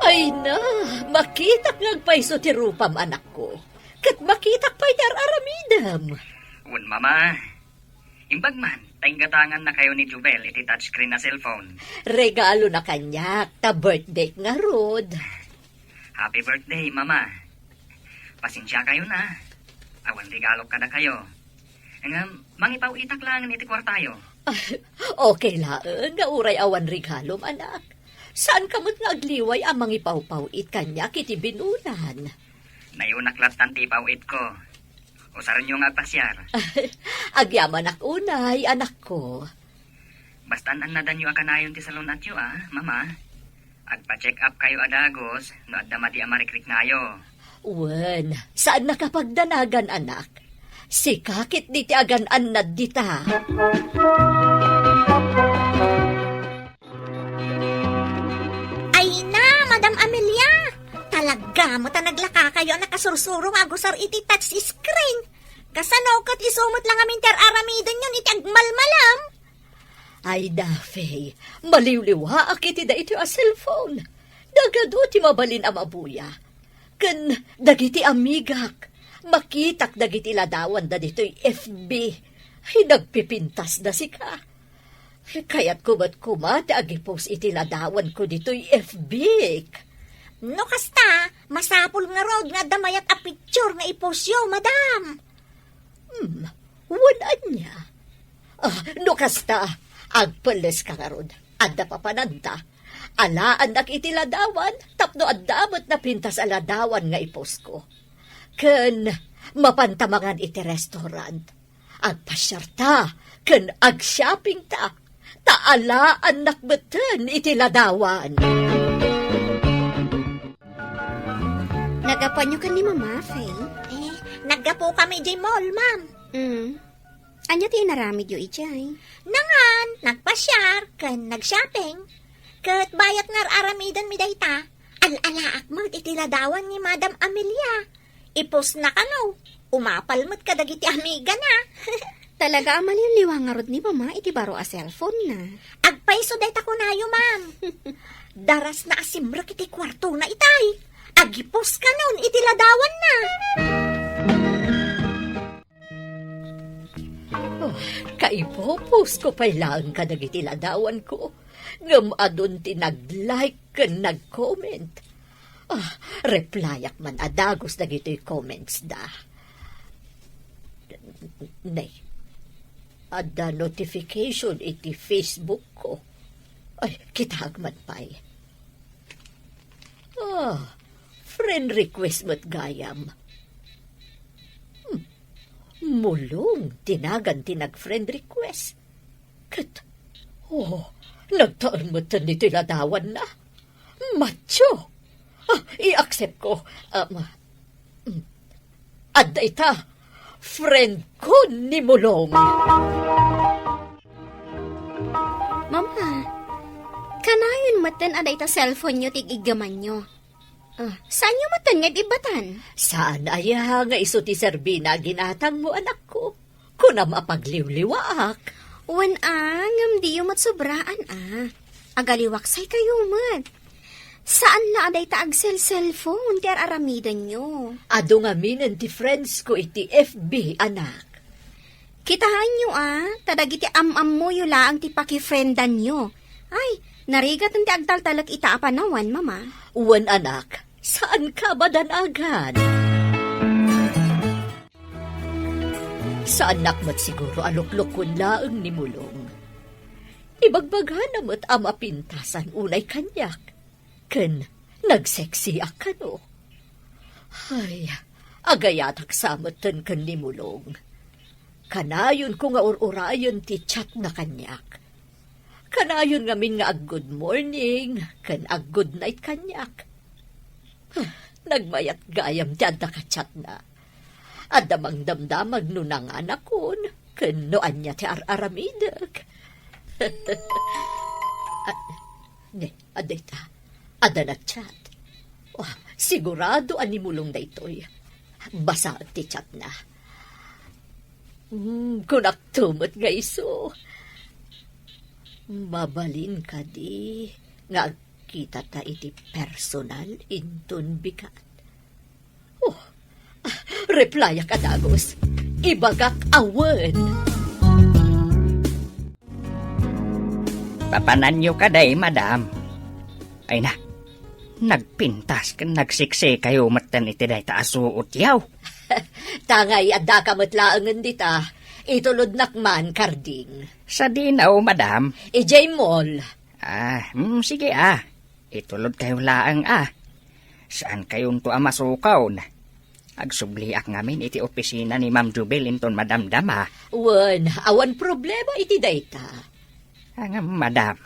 Ay na, makitak nga agpayso ti rupam, anakko. Ket makitak pay ti ar-aramidem. Wen, Mama. Imbag man, ta inggatangannakayo ni Jubel iti touchscreen a cellphone. Regalona kaniak ta birthdayk ngarud. Happy birthday, Mama. Pasensiakayon a. Awan regalok kadakayo. Ngem, mangipaw-itak laengen iti kuartayo. Okay laeng nga uray awan regalom, anak. Saanka met nga agliway a mangipawpaw-it kaniak iti binulan. Nayunak lattan ti ipaw-itko. Usarenyo nga agpasiar. Agyamanak unay, anakko. Basta an-annadanyo a kanayon ti salun-atyo a, Mama. Agpa-check up kayo a dagus no adda madi a marikriknayo. Wen, saannaka pagdanagan, anak. Sika ketdi ti agan-annad dita. Ay na, Madam Amelia! Talaga met a naglakakayo a nakasursuro nga agusar iti touch screen. Kasano ket isu met la ngamin ti ar-aramidenyon iti agmalmalam? Ay, Daffy, maliwliwaak iti daytoy a cellphone. Nagadu ti mabalin a mabuya. Ken dagiti amigak, makitak dagiti ladawanda ditoy F B. Ay, nagpipintasda sika. Kayatko met koma ti agipost iti ladawanko ditoy F B. No kasta, masapul ngarud nga adda mayat a picture nga ipostyo, madam. Hmm, wen ania? Ah, no kasta, agpelleska ngarud. Adda papananta. Alaannak iti ladawan tapno adda met napintas a ladawan nga ipostko. Ken mapanta mangan iti restaurant. Agpasiarta ken agshoppingta, ta alaannak metten iti ladawan. Naggapuanyo ken ni Mama, Faye? Eh, naggapukami idiay mall, ma'am. Mm. Ania ti inaramidyo idiay? Nangan, nagpasiar, ken nagshopping. Ket bayat nga ar-aramidenmi dayta, al-alaak met iti ladawan ni Madam Amelia. Ipostna kano, umapal met kadagiti amigana. Talaga a maliwliwa ngarud ni Mama iti baro a cellphone-na. Agpayso dayta kunayo, ma'am. Darasna a simrek iti kuartona itay. Agipost kanon iti ladawanna. Oh, kaipopost ko pay laeng kadagiti ladawanko. Ngem adun ti nag-like ken nag-comment. Ah, replyak man a dagus dagitoy comments da. Nay, adda notification iti Facebook ko. Ay, kitaak man pay. Ah, friend request met gayam. Hmm, Mulong ti nagan ti nag-friend request. Ket, oh, nagtaer metten iti ladawanna. Macho! Ah, i-accept ko. Um, mm. Adda ita, friend ko ni Mulong. Mama, kanayon metten a dayta cellphone-yo ti iggamanyo. Ah, saanyo metten nga ibbatan? Saan aya nga isu ti serbina a ginatangmo, anakko? Kunam a pagliwliwaak. Wen a, ngem diyo met sobraan a. Agaliwaksaykayo met. Saan la a dayta agselselfon ti ar-aramidenyo. Adu ngaminen ti friends ko iti F B, anak. Kitaenyo a, ta dagiti am-ammoyo laeng ti pakifriendanyo. Ay, narigaten ti agtaltalek ita a panawan, Mama. Wen, anak, saanka a madanagan. Saannak met siguro a luklukoen laeng ni Mulong. Ibagbagana met a mapintasan unay kaniak, ken nagseksiak kano. Ay, agayatak sa metten ken ni Mulong. Kanayonko nga ur-urayen ti chatna kaniak. Kanayon ngamin nga ag-good morning ken ag-good night kaniak. Ah, nagmayat gayam ti adda ka-chatna. Adda mangdamdamag no nanganakon ken no ania ti ar-aramidek. Ah, ne, adda ita. Adda nag-chat. Wah, sigurado a ni Mulong daytoy. Basaek ti chatna. Hmm, kunakto met nga isu. Mabalin kadi nga agkitata iti personal inton bigat? Oh, ah, replyak a dagus. Ibagak a wen. Papananyo kadi, madam? Ay na, nagpintas ken nagseksikayo metten iti dayta a suotyo. Ta ngay addaka met laengen dita, itulodnak man, Karding. Sadino, madam? Idiay mall. Ah, mm, sige, ah. Itulodkayo laeng, ah. Saankayonto a masukon. Agsubliak ngamin iti opisina ni Ma'am Jubel inton madamdama. Wen, awan problema iti dayta. Ah, ngem, madam,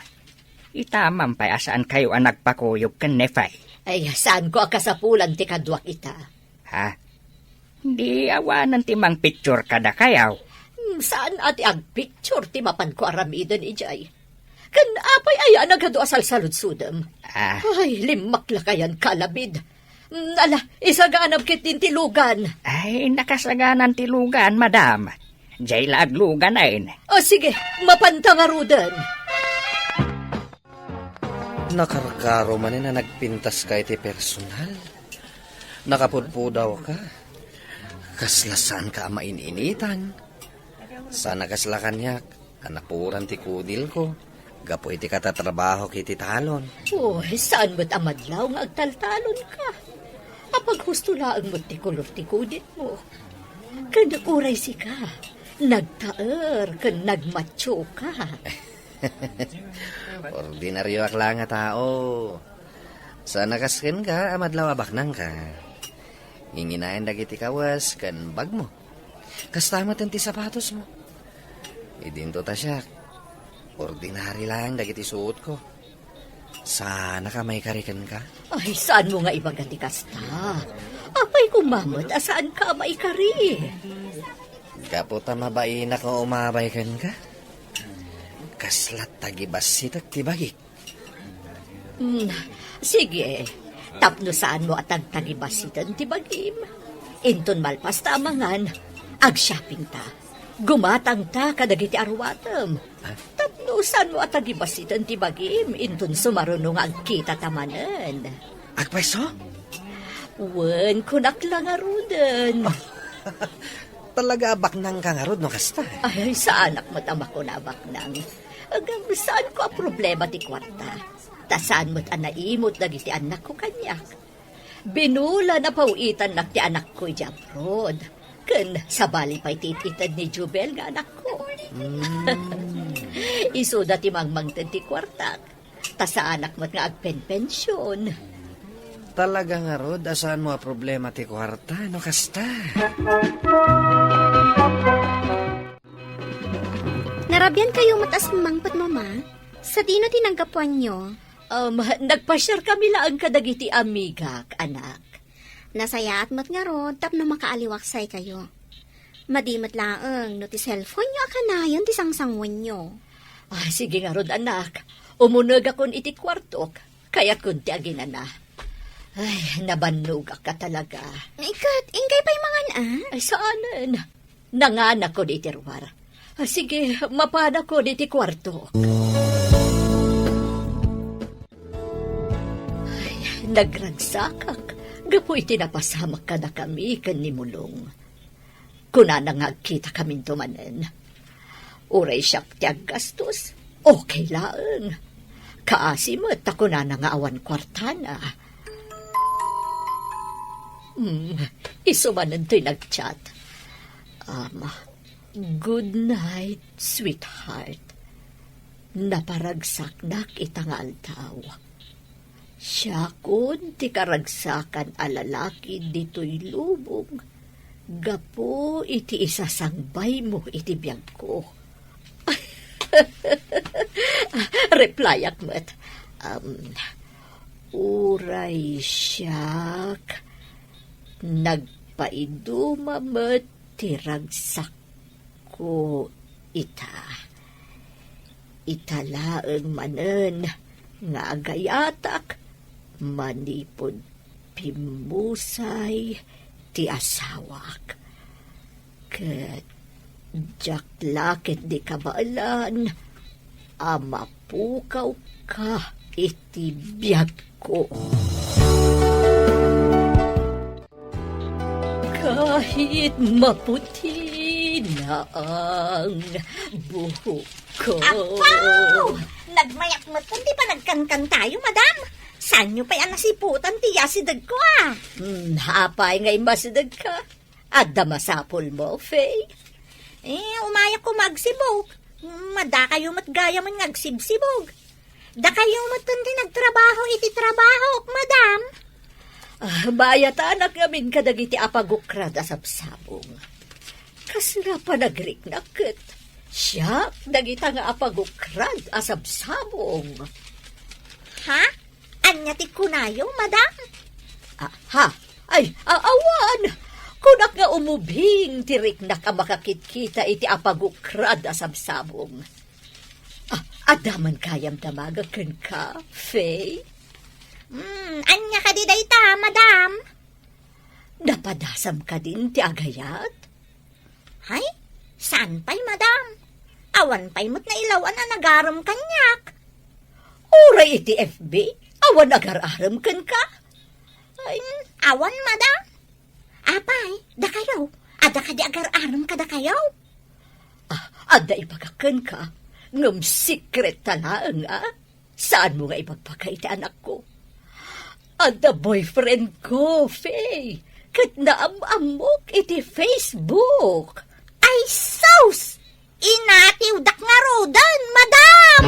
ita man pay a saankayo a nagpakuyog ken ni Fay? Ay, saanko a kasapulan ti kaduak ita. Ha? Di awanen ti mangpicture kadakayo? Hmm, saan a ti agpicture ti mapanko aramiden idiay. Ken apay aya a nagadu a salsaludsodem? Ah. Ay, limmakla kayan, Kalabid. Hmm, ala, isaganam ketdin ti lugan. Ay, nakasaganan ti lugan, madam. Diay la agluganen. O, sige, mapanta ngaruden. Nakarkaro manen a nagpintaska iti personal. Nakapudpudawka. Kasla saanka a main-initan. Saan a kasla kaniak a napuran ti kudilko. Gapu iti katatrabahok iti talon. Uy, saan met a madlaw nga agtaltalonka? Apaghusto laeng met ti kolor ti kudilmo. Ken uray sika, nagtaer ken nagmatioka. Ordinarioak laeng a tao. Saan a kas kenka a madlaw a baknangka. Nginginaen dagiti kawes ken bagmo. Kasta met ti sapatosmo. Idinto ta siak, ordinari laeng dagiti suotko. Saanka a maikari kenka? Ay, saanmo nga ibaga ti kasta? Apay koma met a saanka a maikari? Gapu ta mabainak nga umabay kenka. Kasla tagibasitek ti bagik. Hmm, sige. Tapno saanmo a tagtagibasiten ti bagim, inton malpas ta a mangan, agshopping ta. Gumatang ta kadagiti aruatem. Tapno saanmo a tagibasiten ti bagim, inton sumaruno nga agkita ta manen. Agpayso? Wen, kunak la ngaruden. Talaga a baknangka ngarud no kasta? Ay, saanak met a makuna a baknang. Ngem saanko a problema ti kuarta. Ta saan met a naimut dagiti annakko kaniak. Binula na pawitannak ti anakko idiay abroad. Ken sabali pay ti it-ited ni Jubel nga anakko. Mm. Isuda ti mangmangted ti kuartak. Ta saanak met nga agpenpension. Talaga ngarud a saanmo a problema ti kuarta, no kasta? Narabian kayo met a simmangpet, Mama? Sadino ti nanggapuanyo? Um, nagpasiar kami laeng kadagiti amigak, anak. Nasayaat met ngarud tapno makaaliwaksay kayo. Madi met laeng no ti cellphone-yo a kanayon ti sangsanguenyo. Ah, sige ngarud, anak. Umunegakon iti kuartok. Kayatkon ti aginana. Ay, nabannogak ka talaga. Ikat, ingkay pay mangan, ah? Ay, saanen. Nanganakon iti ruar. Ah, sige, mapanakon iti kuarto. Ay, nagragsakak gapu iti napasamak kadakami ken ni Mulong. Kunana nga agkitakaminto manen. Uray siak ti aggastos, okay laeng. Kaasi met ta kunana nga awan kuartana. Hmm, isu manen toy nag-chat. Um, "Good night, sweetheart. Naparagsaknak ita nga aldaw. Siakon ti karagsakan a lalaki ditoy lubong gapu iti isasangbaymo iti biagko." Replyak met, um, "Uray siak, nagpaiduma met ti ragsakko ita. Ita laeng manen nga agayatak manipud pimmusay ti asawak. Ket diak la ketdi kabaelan a mapukawka iti biagko." Kahit maputi na ang buhok ko. Apo! Nagmayak met ti panagkankantayo, madam. Saanyo pay a nasiputan ti yasidegko, a? Hmm, apay nga immasidegka? Adda masapulmo, Faye? Eh, umayak koma agsibog. Madakayo met gayam nga agsibsibog. Dakayo met ti nagtrabaho iti trabahok, madam. Ah, maayatanak ngamin kadagiti apagukrad a sabsabong. Kasla panagriknak ket siak dagita nga apagukrad a sabsabong. Ha? Ania ti kunayo, madam? Ah, ha? Ay, a-, awan! Kunak nga umubing ti riknak a makakitkita iti apagukrad a sabsabong. Ah, adda man gayam damaga kenka, Faye? Hmm, ania kadi dayta, madam? Napadasam kadin ti agayat? Hay, saan pay, madam? Awan pay met nailaw-an a nagarem kaniak. Uray iti F B, awan agar-arem kenka? Ay, awan, madam. Apay, dakayo, adda kadi agar-arem kadakayo? Ah, adda ibagak kenka, ngem secret ta laeng, a? Saanmo nga ibagbaga iti anakko? Adda boyfriend ko, Faye, ket naam-ammok iti Facebook. Ay, sus! Inatiwdak ngaruden, madam!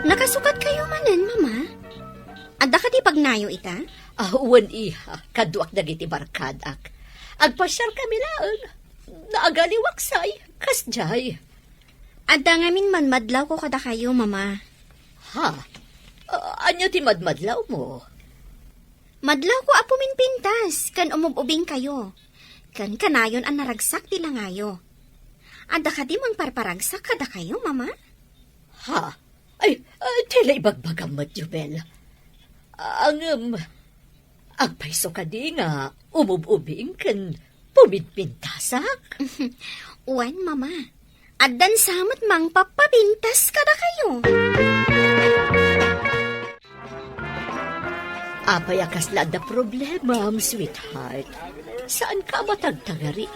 Nakasukat kayo manen, Mama? Adda kadi pagnayo ita? Ah, wen, iha, kaduak dagiti barkadak. Agpasiar kami laeng. Naagaliwaksay, kasdiay. Adda ngamin madmadlawko kadakayo, Mama. Ha? Ah, ania ti madmadlawmo? Madlawko a puminpintas ken umub-ubing kayo. Ken kanayon a naragsak ti langayo. Adda kadi mangparparagsak kadakayo, Mama? Ha? Ay, ay, ti la ibagbagam met, Jubel. Ah, ngem, agpayso kadi nga umub-ubing ken puminpintasak? Wen, Mama. Addan sa met mangpapapintas kadakayo. Apay a kasla adda problemam, sweetheart? Saanka a matagtagari?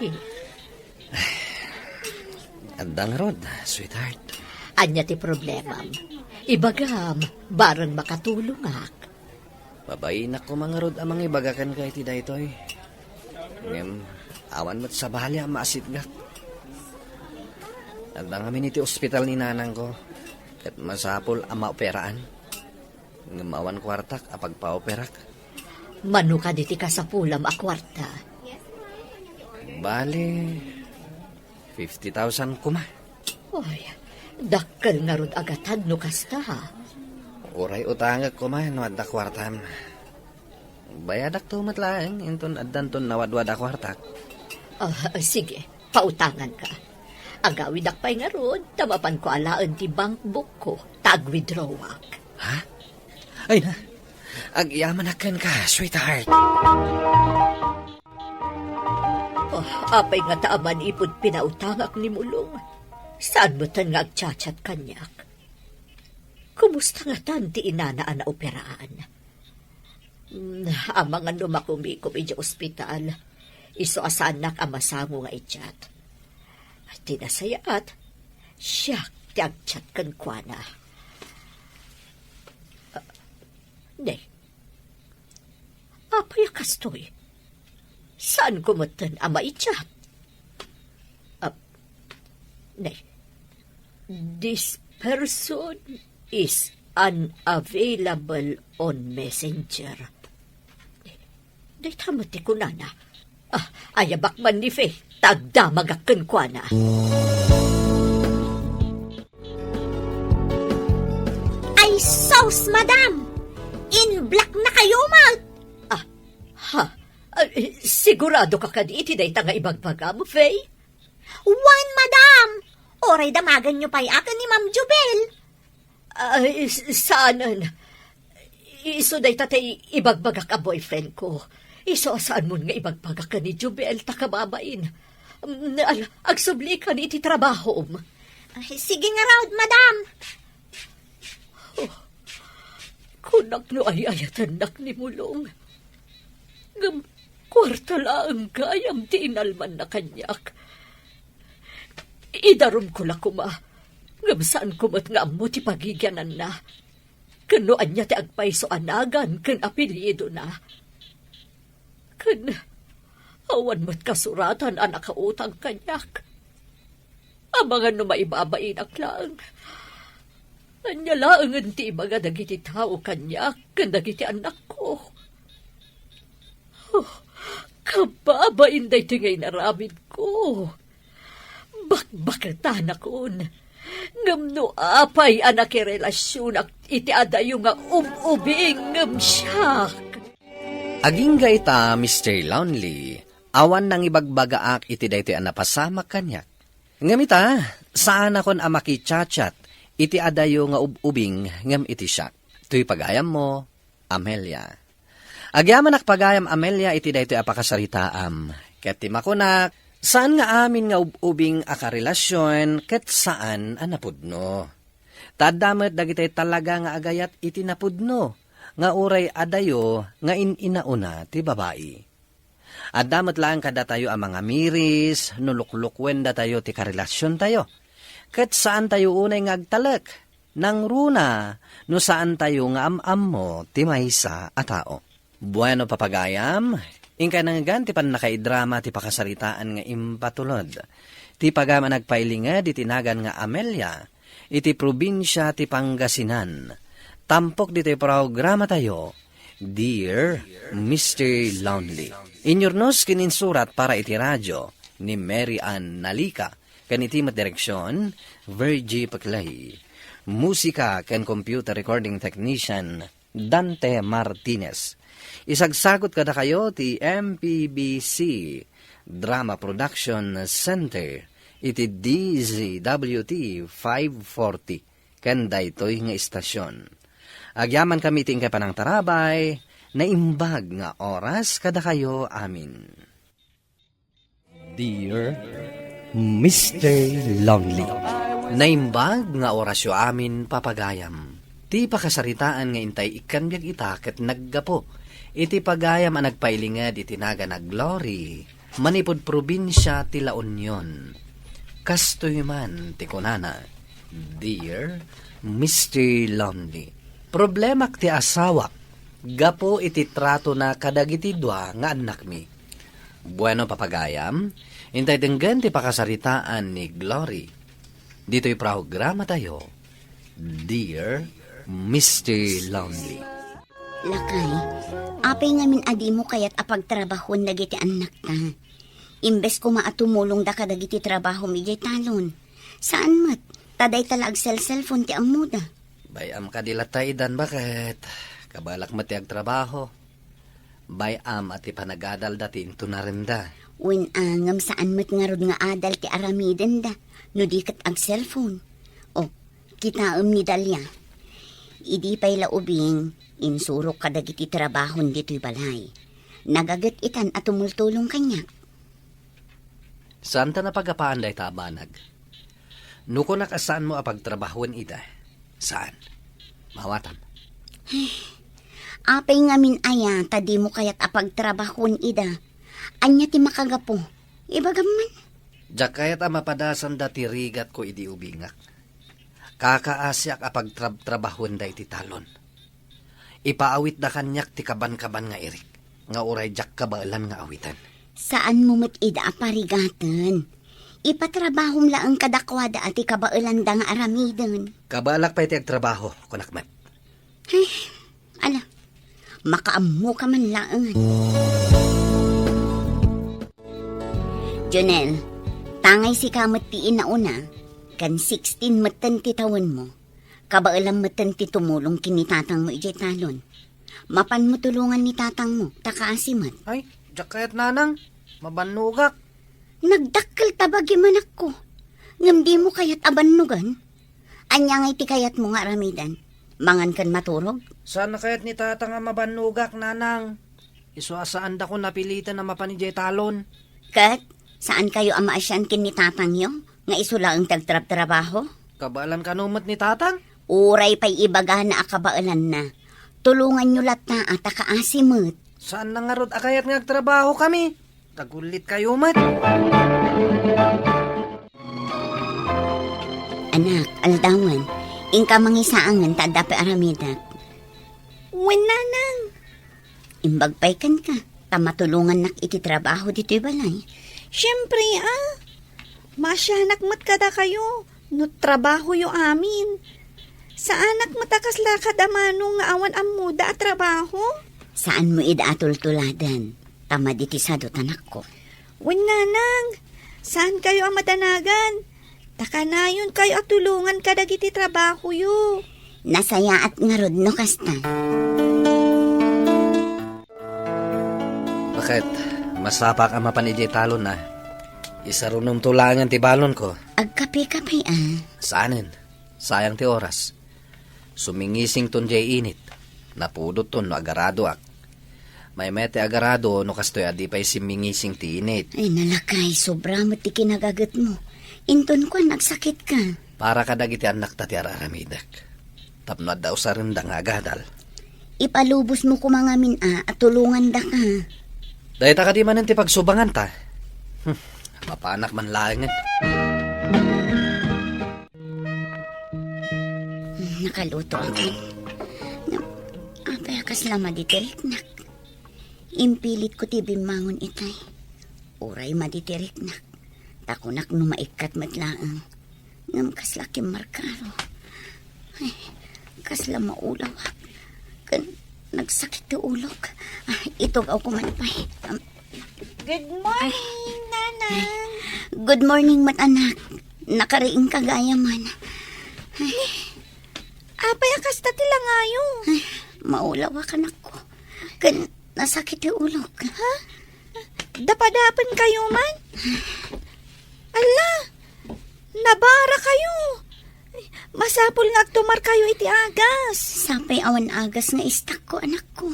Adda ngarud, sweetheart. Ania ti problemam? Ibagam, bareng makatulongak. Mabainak koma ngarud a mangibaga kenka iti daytoy. Ngem, awan met sabali a maasitgak. Adda ngamin iti ospital ni nanangko, ket masapul a maoperaan. Ngem awan kuartak a pagpaoperak. Mano kadi ti kasapulam a kuarta? Bale, fifty thousand koma. Oy, dakkel ngarud a gatad no kasta. Uray utangek koma no adda kuartam. Bayadakto met laeng inton addanton nawadwad a kuartak. Ah, sige, pautanganka. Agawidak pay ngarud, ta mapanko alaen ti bankbookko, ta agwithdrawak. Ha? Ay na, agyamanak kenka, sweetheart. Oh, apay ngata a manipud pinautangak ni Mulong? Saan metten nga agchat-chat kaniak? Kumusta ngatan ti inana a naoperaan? Mm, amangan no makumikom idiay ospital. Isu a saannak a masango nga i-chat. Ti nasayaat, siak ti ag-chat kenkuana. Ah, ne. Apay a kastoy? Saanko metten a mai-chat? Ah, ne. This person is unavailable on Messenger. Dayta met ti kunana. Ah, ayabak man ni Faye, ta agdamagak kenkuana. Ay sus, madam! In-block na kayo, ma! Ah, ha? Ah, eh, sigurado ka kadi iti dayta nga ibagbagam, Faye? Wen, madam! Uray damagenyo pay a ken ni Ma'am Jubel. Ay, s-, saanen. Isu dayta ti ibagbagak a boyfriend ko. Isu a saanmon nga ibagbagak ken ni Jubel ta kababain. Mm, al-, agsublikan iti trabahom. Ay, sige ngarud, madam. Oh, kunak no ay-ayatennak ni Mulong. Ngem kuarta laeng gayam ti inalmanna kaniak. Idarumko la koma, ngem saanko met nga ammo ti pagigiananna. Ken no ania ti agpayso a nagan ken apelyidona. Ken awan met kasuratan a nakautang kaniak. Amangan no maibabainak laeng. Ania laengen ti ibaga dagiti tao kaniak ken dagiti annakko? Oh, kababain daytoy nga inaramidko. Bakbaketanakon. Ngem no apay a nakirelasionak iti adayo nga ub-ubing ngem siak? Agingga ita, Mister Lonely, awan nangibagbagaak iti daytoy a napasamak kaniak. Ngem ita, saanakon a makichat-chat iti adayo nga ub-ubing ngem iti siak. Toy pagayammo, Amelia. Agyamanak pagayam, Amelia, iti daytoy a pakasaritaam. Ket ti makunak, saan nga amin nga ub-ubing a karelasion ket saan a napudno. Ta adda met dagiti talaga nga agayat iti napudno, nga uray adayo nga in-inauna ti babai. Adda met laeng kadatayo a mangamiris no luklukuendatayo ti karelasiontayo. Ket saantayo unay nga agtalek, nangruna no saantayo nga am-ammo ti maysa a tao. Bueno, papagayam, inkay nangngegan ti pannakaidrama ti pakasaritaan nga impatulod. Ti pagayam a nagpailinged iti nagan nga Amelia, iti probinsia ti Pangasinan. Tampok ditoy programatayo, Dear Mister Lonely. Inyurnos ken insurat para iti radio ni Mary Ann Nalica, ken iti met direksion, Virgie Peclay. Musika ken computer recording technician, Dante Martinez. Isagsagut kadakayo ti M P B C Drama Production Center iti D Z W T five forty ken daytoy nga istasyon. Agyamankami iti inkay panangtarabay, naimbag nga oras kadakayo amin. Dear Mister Lonely. Naimbag nga orasyo amin, papagayam. Ti pakasaritaan nga intay ikkan biag ita ket naggapu iti pagayam a nagpailinged iti nagan a Glory manipud probinsia ti La Union. Kastoy man ti kunana, Dear Mister Lonely, problemak ti asawak gapu iti tratona kadagiti dua nga annakmi. Bueno, papagayam, intay denggen ti pakasaritaan ni Glory. Ditoy programatayo, Dear Mister Lonely. Lakay, apay ngamin a dimo kayat a pagtrabahoen dagiti annakta? Imbes koma a tumulongda kadagiti trabahom idiay talon. Saan met, ta dayta la agselselpon ti ammoda. Bay-am kadi latta idan, baket? Kabalak met ti agtrabaho. Bay-am a ti panagadalda ti intunarenda. Wen a, ngem saan met ngarud nga adal ti aramidenda no di ket agselpon. O, kitaem ni Dalia. Idi pay la ubing, insurok kadagiti trabahon ditoy balay. Nagaget itan a tumultulong kaniak. Saan ta napagapaan dayta a banag? No kunak a saanmo a pagtrabahoen ida, saan? Mawatam. Apay ngamin aya ta dimo kayat a pagtrabahoen ida? Ania ti makagapu? Ibagam man. Diak kayat a mapadasanda ti rigatko idi ubingak. Kakaasiak a pagtrabtrabahoenda iti talon. Ipaawitda kaniak ti kabankaban nga irik, nga uray diak kabaelan nga awiten. Saanmo met ida a parigaten. Ipatrabahom laeng kadakuada a ti kabaelanda nga aramiden. Kabaelak pay ti agtrabaho, kunak met. Ay, ala, makaammoka man laengen. Jonel, tangay sika met ti inauna, ken sixteen metten ti tawenmo. Kabaelam metten ti tumulong ken ni tatangmo idiay talon. Mapanmo tulongan ni tatangmo, ta kaasi met. Ay, diak kayat, nanang. Mabannogak. Nagdakkel ta bagim, anakko. Ngem dimo kayat a bannogan? Ania ngay ti kayatmo nga aramiden? Mangan ken maturog? Saan a kayat ni tatang a mabannogak, nanang. Isu a saandakon napiliten a mapan idiay talon. Ket, saankayo a maasian ken ni tatangyo nga isu laeng ti agtrabtrabaho? Kabaelan kano met ni tatang? Uray pay ibagana a kabaelanna. Tulonganyo latta a ta kaasi met. Saan na ngarud a kayat nga agtrabahokami? Tagullit kayo met. Anak, aldawen, inka mangisaangen ta adda pay aramidek. Wen, nanang. Imbag pay kenka, ta matulongannak iti trabaho ditoy balay. Siempre, a. Maasianak met kadakayo, no trabahoyo amin. Saanak met a kasla kadamano nga awan ammoda a trabaho? Saanmo ida a tultuladen, ta madi ti sadot, anakko. Wen, nanang, saankayo a madanagan. Ta kanayonkayo a tulongan kadagiti trabahoyo. Nasayaat ngarud no kasta. Baket, masapak a mapan idiay talon a. Isarunomto laengen ti balonko. Agkape-kape a. Saanen. Sayang ti oras. Sumingisington diay init. Napudotton no agaradoak. Maymayat ti agarado no kastoy a di pay simmingising ti init. Ay, nalakay, sobra met ti kinagagetmo. Inton kuan, agsakitka. Para kadagiti annakta ti ar-aramidek. Tapno adda usarenda nga agadal. Ipalubosmo koma ngamin a, a tulongandaka. Dayta kadi manen ti pagsubanganta. Hmm, mapanak man laengen. Hmm, nakalutoak. Ngem, apay a kasla madi ti riknak? Impilitko ti bimmangon itay. Uray madi ti riknak. Ta kunak no maikkat met laeng. Ngem kasla kimmarkaro. Ay, kasla maulawak. Ken nagsakit ti ulok. Ah, itugawko man pay. Am, Good morning, Nanang. Good morning met, anak. Nakariingka gayam. Apay a kasta ti langayo? Ay, maulawak, anakko. Ken nasakit ti ulok. Ha? Dapadapen kayo man? Ala, nabara kayo. Masapul nga agtumar kayo iti agas. Sapay awan agas nga istakko, anakko.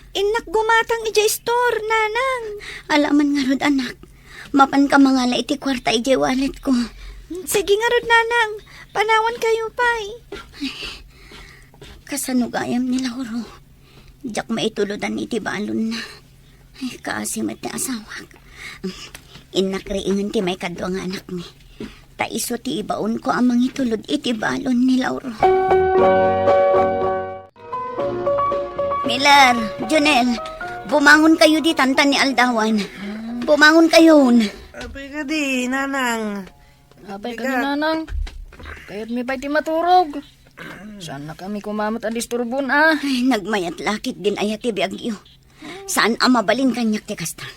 Innak gumatang idiay store, Nanang. Ala man ngarud, anak. Mapanka mangala iti kuarta idiay walletko. Sige ngarud, Nanang. Panawan kayo pay. Kasano gayam ni Lauro? Diak maituludan iti balonna. Ay, kaasi met ti asawak. Innak riingen ti maikadua nga anakmi. Ta isu ti ibaonko a mangitulod iti balon ni Lauro. Miller, Jonel, bumangon kayo ditan ta ni aldawan. Bumangon kayon. Apay kadi, Nanang. Apay kadi, Nanang. Kayatmi pay ti maturog. Saan na kami kumamat a disturbon, a? Ay, nagmayat lakit din aya ti biagyo. Saan a mabalin kaniak ti kasta.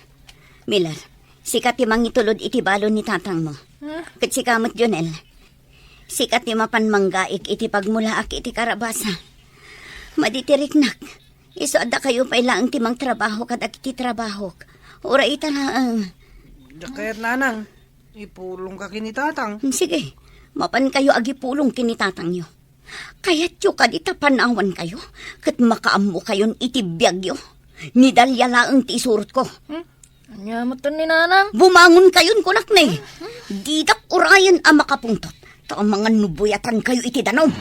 Miller, sika ti mangitulod iti balon ni tatangmo. Ah. Ket sika met, Jonel. Sika ti mapan manggaik iti pagmulaak iti karabasa. Madi ti riknak. Isu adda kayo pay laeng ti mangtrabaho kadagiti trabahok. Uray ita laeng. Diak kayat, Nanang. Ipulongka ken ni Tatang. Sige, mapan kayo agipulong ken ni tatangyo. Kayatyo kadi ta panawan kayo, ket makaammo kayon iti biagyo. Ni Dalia laeng ti isurotko. Hmm? Ania met ni Nanang? Bumangon kayon, kunak ne. Didak urayen a makapungtot, ta amangan no buyatan kayo iti danum.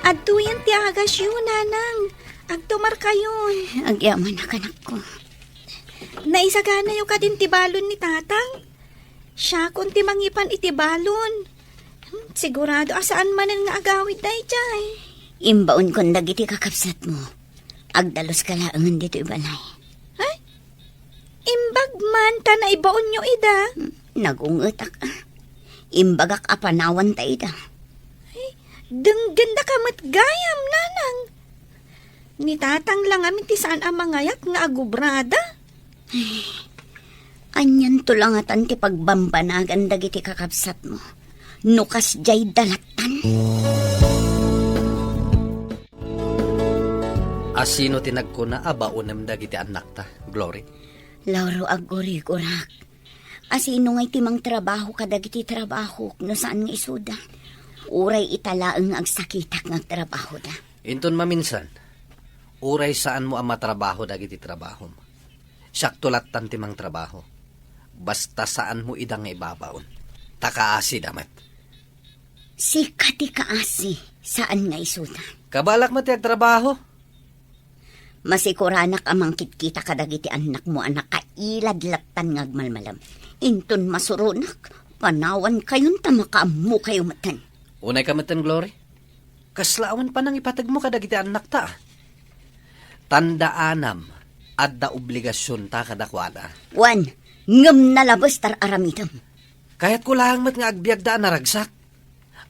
Adtoyen ti agasyo, Nanang. Agtumar kayon. Agyamanak, anakko. Naisaganayo kadin ti balon ni Tatang? Siakon ti mangipan iti balon. Hmm, sigurado a saan manen nga agawid daydiay. Imbaonkon dagiti kakabsatmo. Agdaluska laengen ditoy balay. Ay, imbag man ta naibaonyo ida? Hmm, nagungetak, a. Imbagak a panawanta ida. Ay, denggenda ka met gayam, Nanang. Ni Tatang la ngamin ti saan a mangayat nga agubrada. Ay, anianto la ngatan ti pagbambanagan dagiti kakabsatmo no kasdiay dalattan? A sino ti nagkuna a baonem dagiti annakta, Glory? Lauro, aggurigurak. A sino ngay ti mangtrabaho kadagiti trabahok no saan nga isuda? Uray ita laeng nga agsakitak nga agtrabahoda. Inton maminsan, uray saanmo a matrabaho dagiti trabahom. Siakto lattan ti mangtrabaho. Basta saanmo ida nga ibabaon. Ta kaasida met. Sika ti kaasi, saan nga isuda. Kabalak met ti agtrabaho. Masikuranak a mangkitkita kadagiti annakmo a nakailad lattan nga agmalmalem. Inton masuronak, panawan kayon ta makaammo kayo metten. Unay ka metten, Glory. Kasla awan panangipategmo kadagiti annakta, a? Tandaanam, adda obligasionta kadakuada. Wen, ngem nalabes ta ar-aramidem. Kayatko laeng met nga agbiagda a naragsak,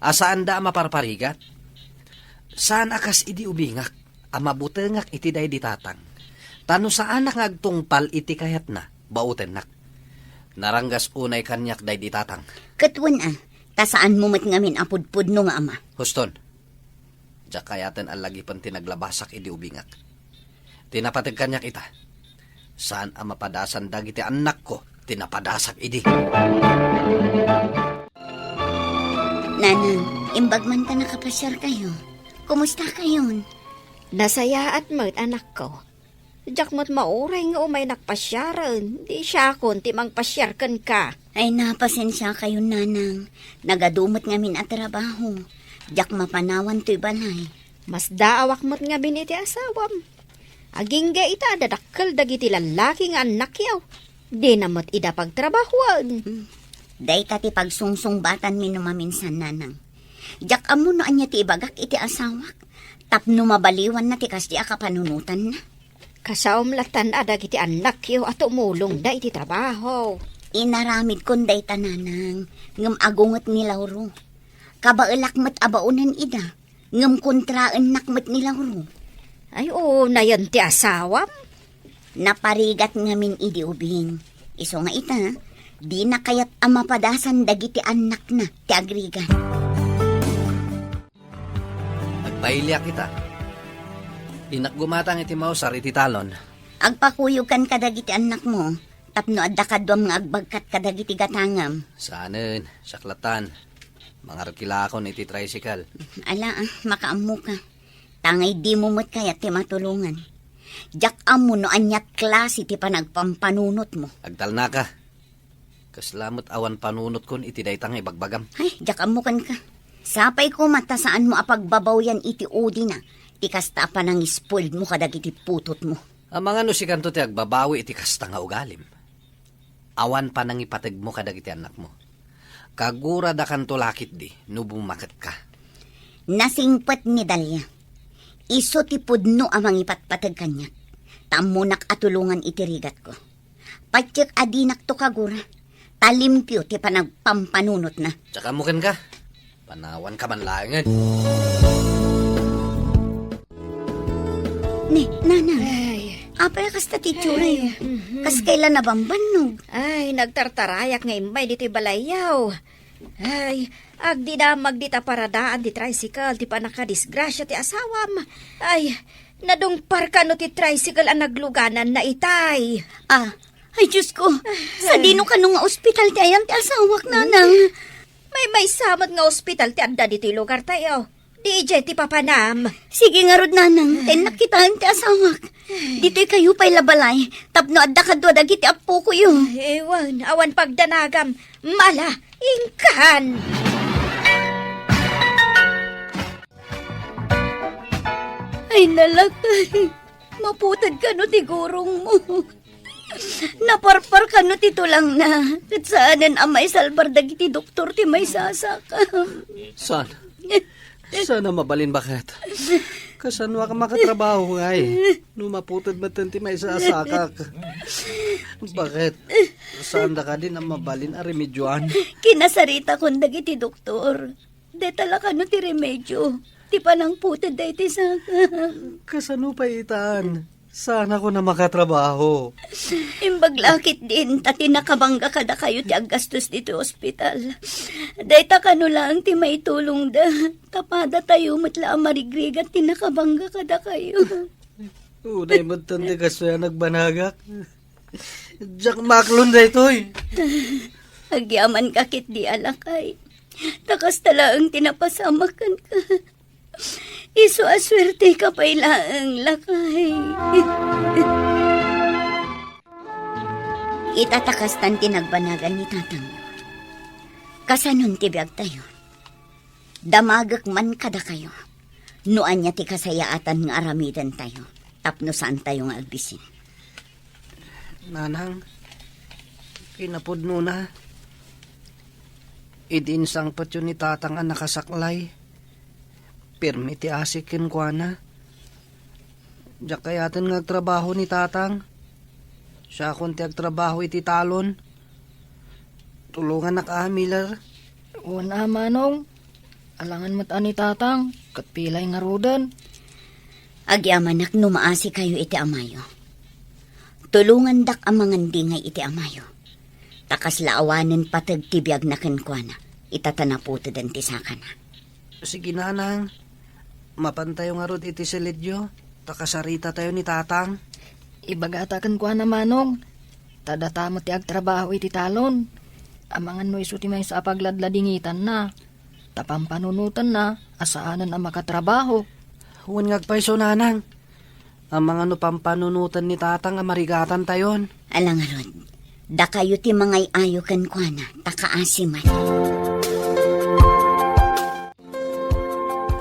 a saanda a maparparigat. Saan a kas idi ubingak a mabutengak iti daydi tatang. Ta no saanak nga agtungpal iti kayatna, baotennak. Naranggas unay kaniak daydi tatang. Ket wen a, ta saanmo met ngamin a pudpudno nga ama. Huston, diak kayaten a lagipen ti naglabasak idi ubingak. Ti napateg kaniak ita, saan a mapadasan dagiti annakko ti napadasak idi. Nanang, imbag man ta nakapasiar kayo. Kumusta kayon? Nasayaat met, anakko. Diak met mauray nga umay nakpasiaren, di siakon ti mangpasiar kenka. Ay, napasensia kayon, Nanang. Nagadu met ngamin a trabaho. Diak mapanawan toy balay. Masdaawak met ngamin iti asawam. Agingga ita a dadakkel dagiti lallaki nga annakyo. Dina met ida pagtrabahoen. Hmm. Dayta ti pagsungsungbatanmi no maminsan, Nanang. Diak ammo no ania ti ibagak iti asawak tapno mabaliwanna ti kasdi a kapanunotanna. Kasaom lattan a dagiti annakyo a tumulongda iti trabaho. Inaramidkon dayta, Nanang, ngem agunget ni Lauro. Kabaelak met a baonen ida, ngem kontraennak met ni Lauro. Ay, unayen ti asawam. Naparigat ngamin idi ubing. Isu nga ita, dina kayat a mapadasan dagiti annakna ti agrigat. Agbailiak ita. Dinak gumatang iti mausar iti talon. Agpakuyogkan kadagiti annakmo tapno adda kaduam nga agbagkat kadagiti gatangam. Saanen, siak lattan. Mangarkilakon iti tricycle. Ala, a, makaammoka. Tangay dimo met kayat ti matulongan. Diak ammo no ania klase ti panagpampanunotmo. Agtalnaka. Kasla met awan panunotkon iti dayta nga ibagbagam. Ay, diak ammo kenka. Sapay koma ta saanmo a pagbabawyan iti udina ti kasta a panangispoiledmo kadagiti putotmo. Amangan no sikanto ti agbabawi iti kasta nga ugalim. Awan panangipategmo kadagiti annakmo. Kaguradakanto la ketdi no bumaketka. Nasingpet ni Dalia. Isu ti pudno a mangipatpateg kaniak. Ta ammonak a tulongan iti rigatko. Patiek a dinakto kagura. Ta limpio ti panagpampanunotna. Saka mo kenka. Panawanka man laengen. Ne, Nanang. Ay. Apay a kasta ti itsura? Ay, mhm. Kas kayla nabambannog? Ay, nagtartarayak nga immay ditoy balayyo. Ay, agdidamag dita paradaan ti tricycle ti pannakadisgrasia ti asawam. Ay, nadungpar kano ti tricycle a naglugananna itay. Ah, ay, Diyos ko. Ay. Sadino kano nga ospital ti ayan ti asawak, Nanang? Maymaysa met nga ospital ti adda ditoy lugartayo. Di idiay ti papanam. Sige ngarud, Nanang, ta innak kitaen ti asawak. Ditoy kayo pay la balay, tapno adda kadua dagiti appokoyo. Ay, wen, awan pagdanagam. Mala, inkan! Ay, nalakay. Maputed kano ti gurongmo. Naparpar kano ti tulangna, ket saanen a maisalbar dagiti doktor ti maisasaka. Saan? Saan a mabalin, baket? Kasanoak a makatrabaho ngay? No maputed metten ti maisasakak. Baket? Saan da kadin a mabalin a remedyoan? Kinasaritakon dagiti doktor. Deta la kano ti remedio ti panangputed daytoy saka. Kasano pay itan? Saan ako na makatrabaho? Imbag la ketdin ta ti nakabangga kadakayo ti aggastos ditoy ospital. Dayta kano laeng ti maitulongda. Ta padatayo met la a marigrigat ti nakabangga kadakayo. Unay metten ti kastoy a nagbanagak. Diak maaklon daytoy. Agyamanka ketdi a lakay. Ta kasta laeng ti napasamak kenka. Isu a suerteka pay laeng, lakay. Ita ta kastan ti nagbanagan ni tatangyo. Kasanon ti biagtayo? Damagek man kadakayo no ania ti kasayaatan nga aramidentayo tapno saantayo nga agbisin. Nanang, kinapudnona, idi insangpetyo ni Tatang a nakasaklay, pirmi ti asik kenkuana. Diak kayaten nga agtrabaho ni Tatang. Siakon ti agtrabaho iti talon. Tulongannak a, Miller. Wen a, Manong. Alangan met a ni Tatang, ket pilay ngaruden. Agyamanak no maasikayo iti amayo. Tulongandak a mangandingay iti amayo. Ta kasla awanen pateg ti biagna kenkuana, ita ta naputeden ti sakana. Sige, Nanang. Mapantayo ngarud iti silidyo, ta kasaritatayo ni Tatang. Ibagata kenkuana, Manong, ta data met ti agtrabaho iti talon. Amangan no isu ti maysa a pagladladingitanna, ta pampanunotenna a saanen a makatrabaho. Wen nga agpayso, Nanang. Amangan no pampanunoten ni Tatang a marigatantayon. Ala ngarud, dakayo ti mangay-ayo kenkuana, ta kaasi man.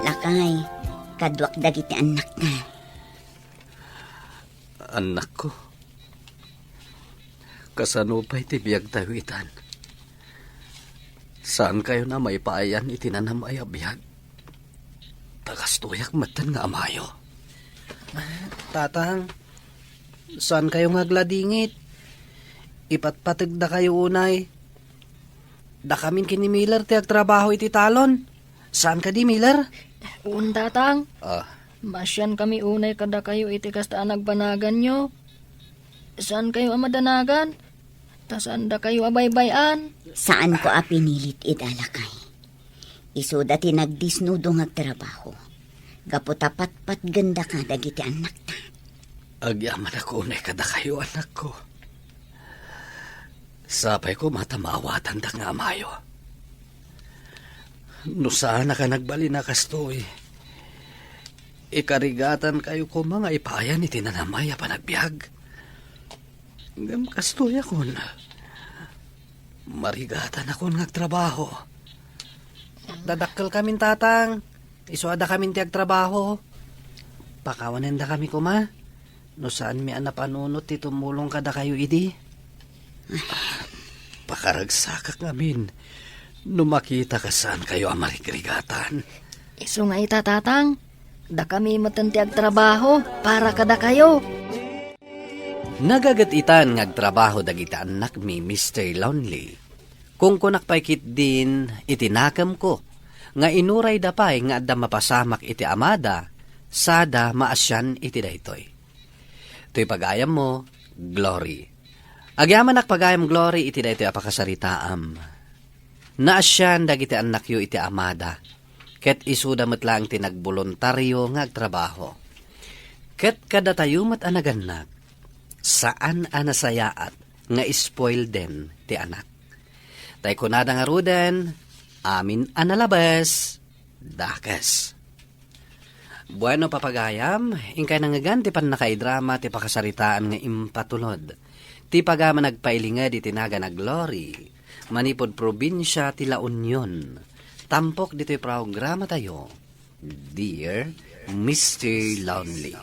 Lakay, kaduak dagiti annakta. Annakko, kasano pay ti biagtayo itan? Saankayon a maipaayan iti nanam-ay a biag? Ta kastoyak metten nga amayo. Tatang, saankayo nga agladingit. Ipatpategdakayo unay. Dakamin ken ni Miller ti agtrabaho iti talon. Saan kadi, Miller? Wen, Tatang. Ah. Maasiankami unay kadakayo iti kasta a nagbanaganyo. Saankayo a madanagan, ta saandakayo a baybay-an. Saanko a pinilit ida, lakay. Isuda ti nagdisnudo nga agtrabaho. Gapu ta patpatgendaka dagiti annakta. Agyamanak unay kadakayo, annakko. Sapay koma ta maawatandak nga amayo. No saanak a nagbalin a kastoy, ikarigatankayo koma nga ipaayan iti nanam-ay a panagbiag. Ngem kastoyakon, marigatanakon nga agtrabaho. Dadakkelkamin, Tatang. Isu a dakamin ti agtrabaho. Pakawanendakami koma no saanmi a napanunot ti tumulong kadakayo idi. Pakaragsakak ngamin no makitak a saankayo a marigrigatan. Isu nga ita, Tatang, dakami metten ti agtrabaho para kadakayo. Nagaget itan nga agtrabaho dagiti annakmi, Mister Lonely. Kunkunak pay ketdin iti nakemko nga inurayda pay nga adda mapasamak iti amada sada maasian iti daytoy. Toy pagayammo, Glory. Agyamanak pagayam, Glory, iti daytoy a pakasaritaam. Naasian dagiti annakyo iti amada, ket isuda met laeng ti nagboluntario nga agtrabaho. Ket kadatayo met a nagannak, saan a nasayaat nga spoileden ti anak. Tay kunada ngaruden, amin a nalabes, dakes. Bueno, papagayam, inkay nangngegan ti pannakaidrama ti pakasaritaan nga impatulod. Ti pagayam a nagpailinged iti nagan a Glory, manipud probinsia ti La Union. Tampok ditoy programatayo, Dear Mister Lonely.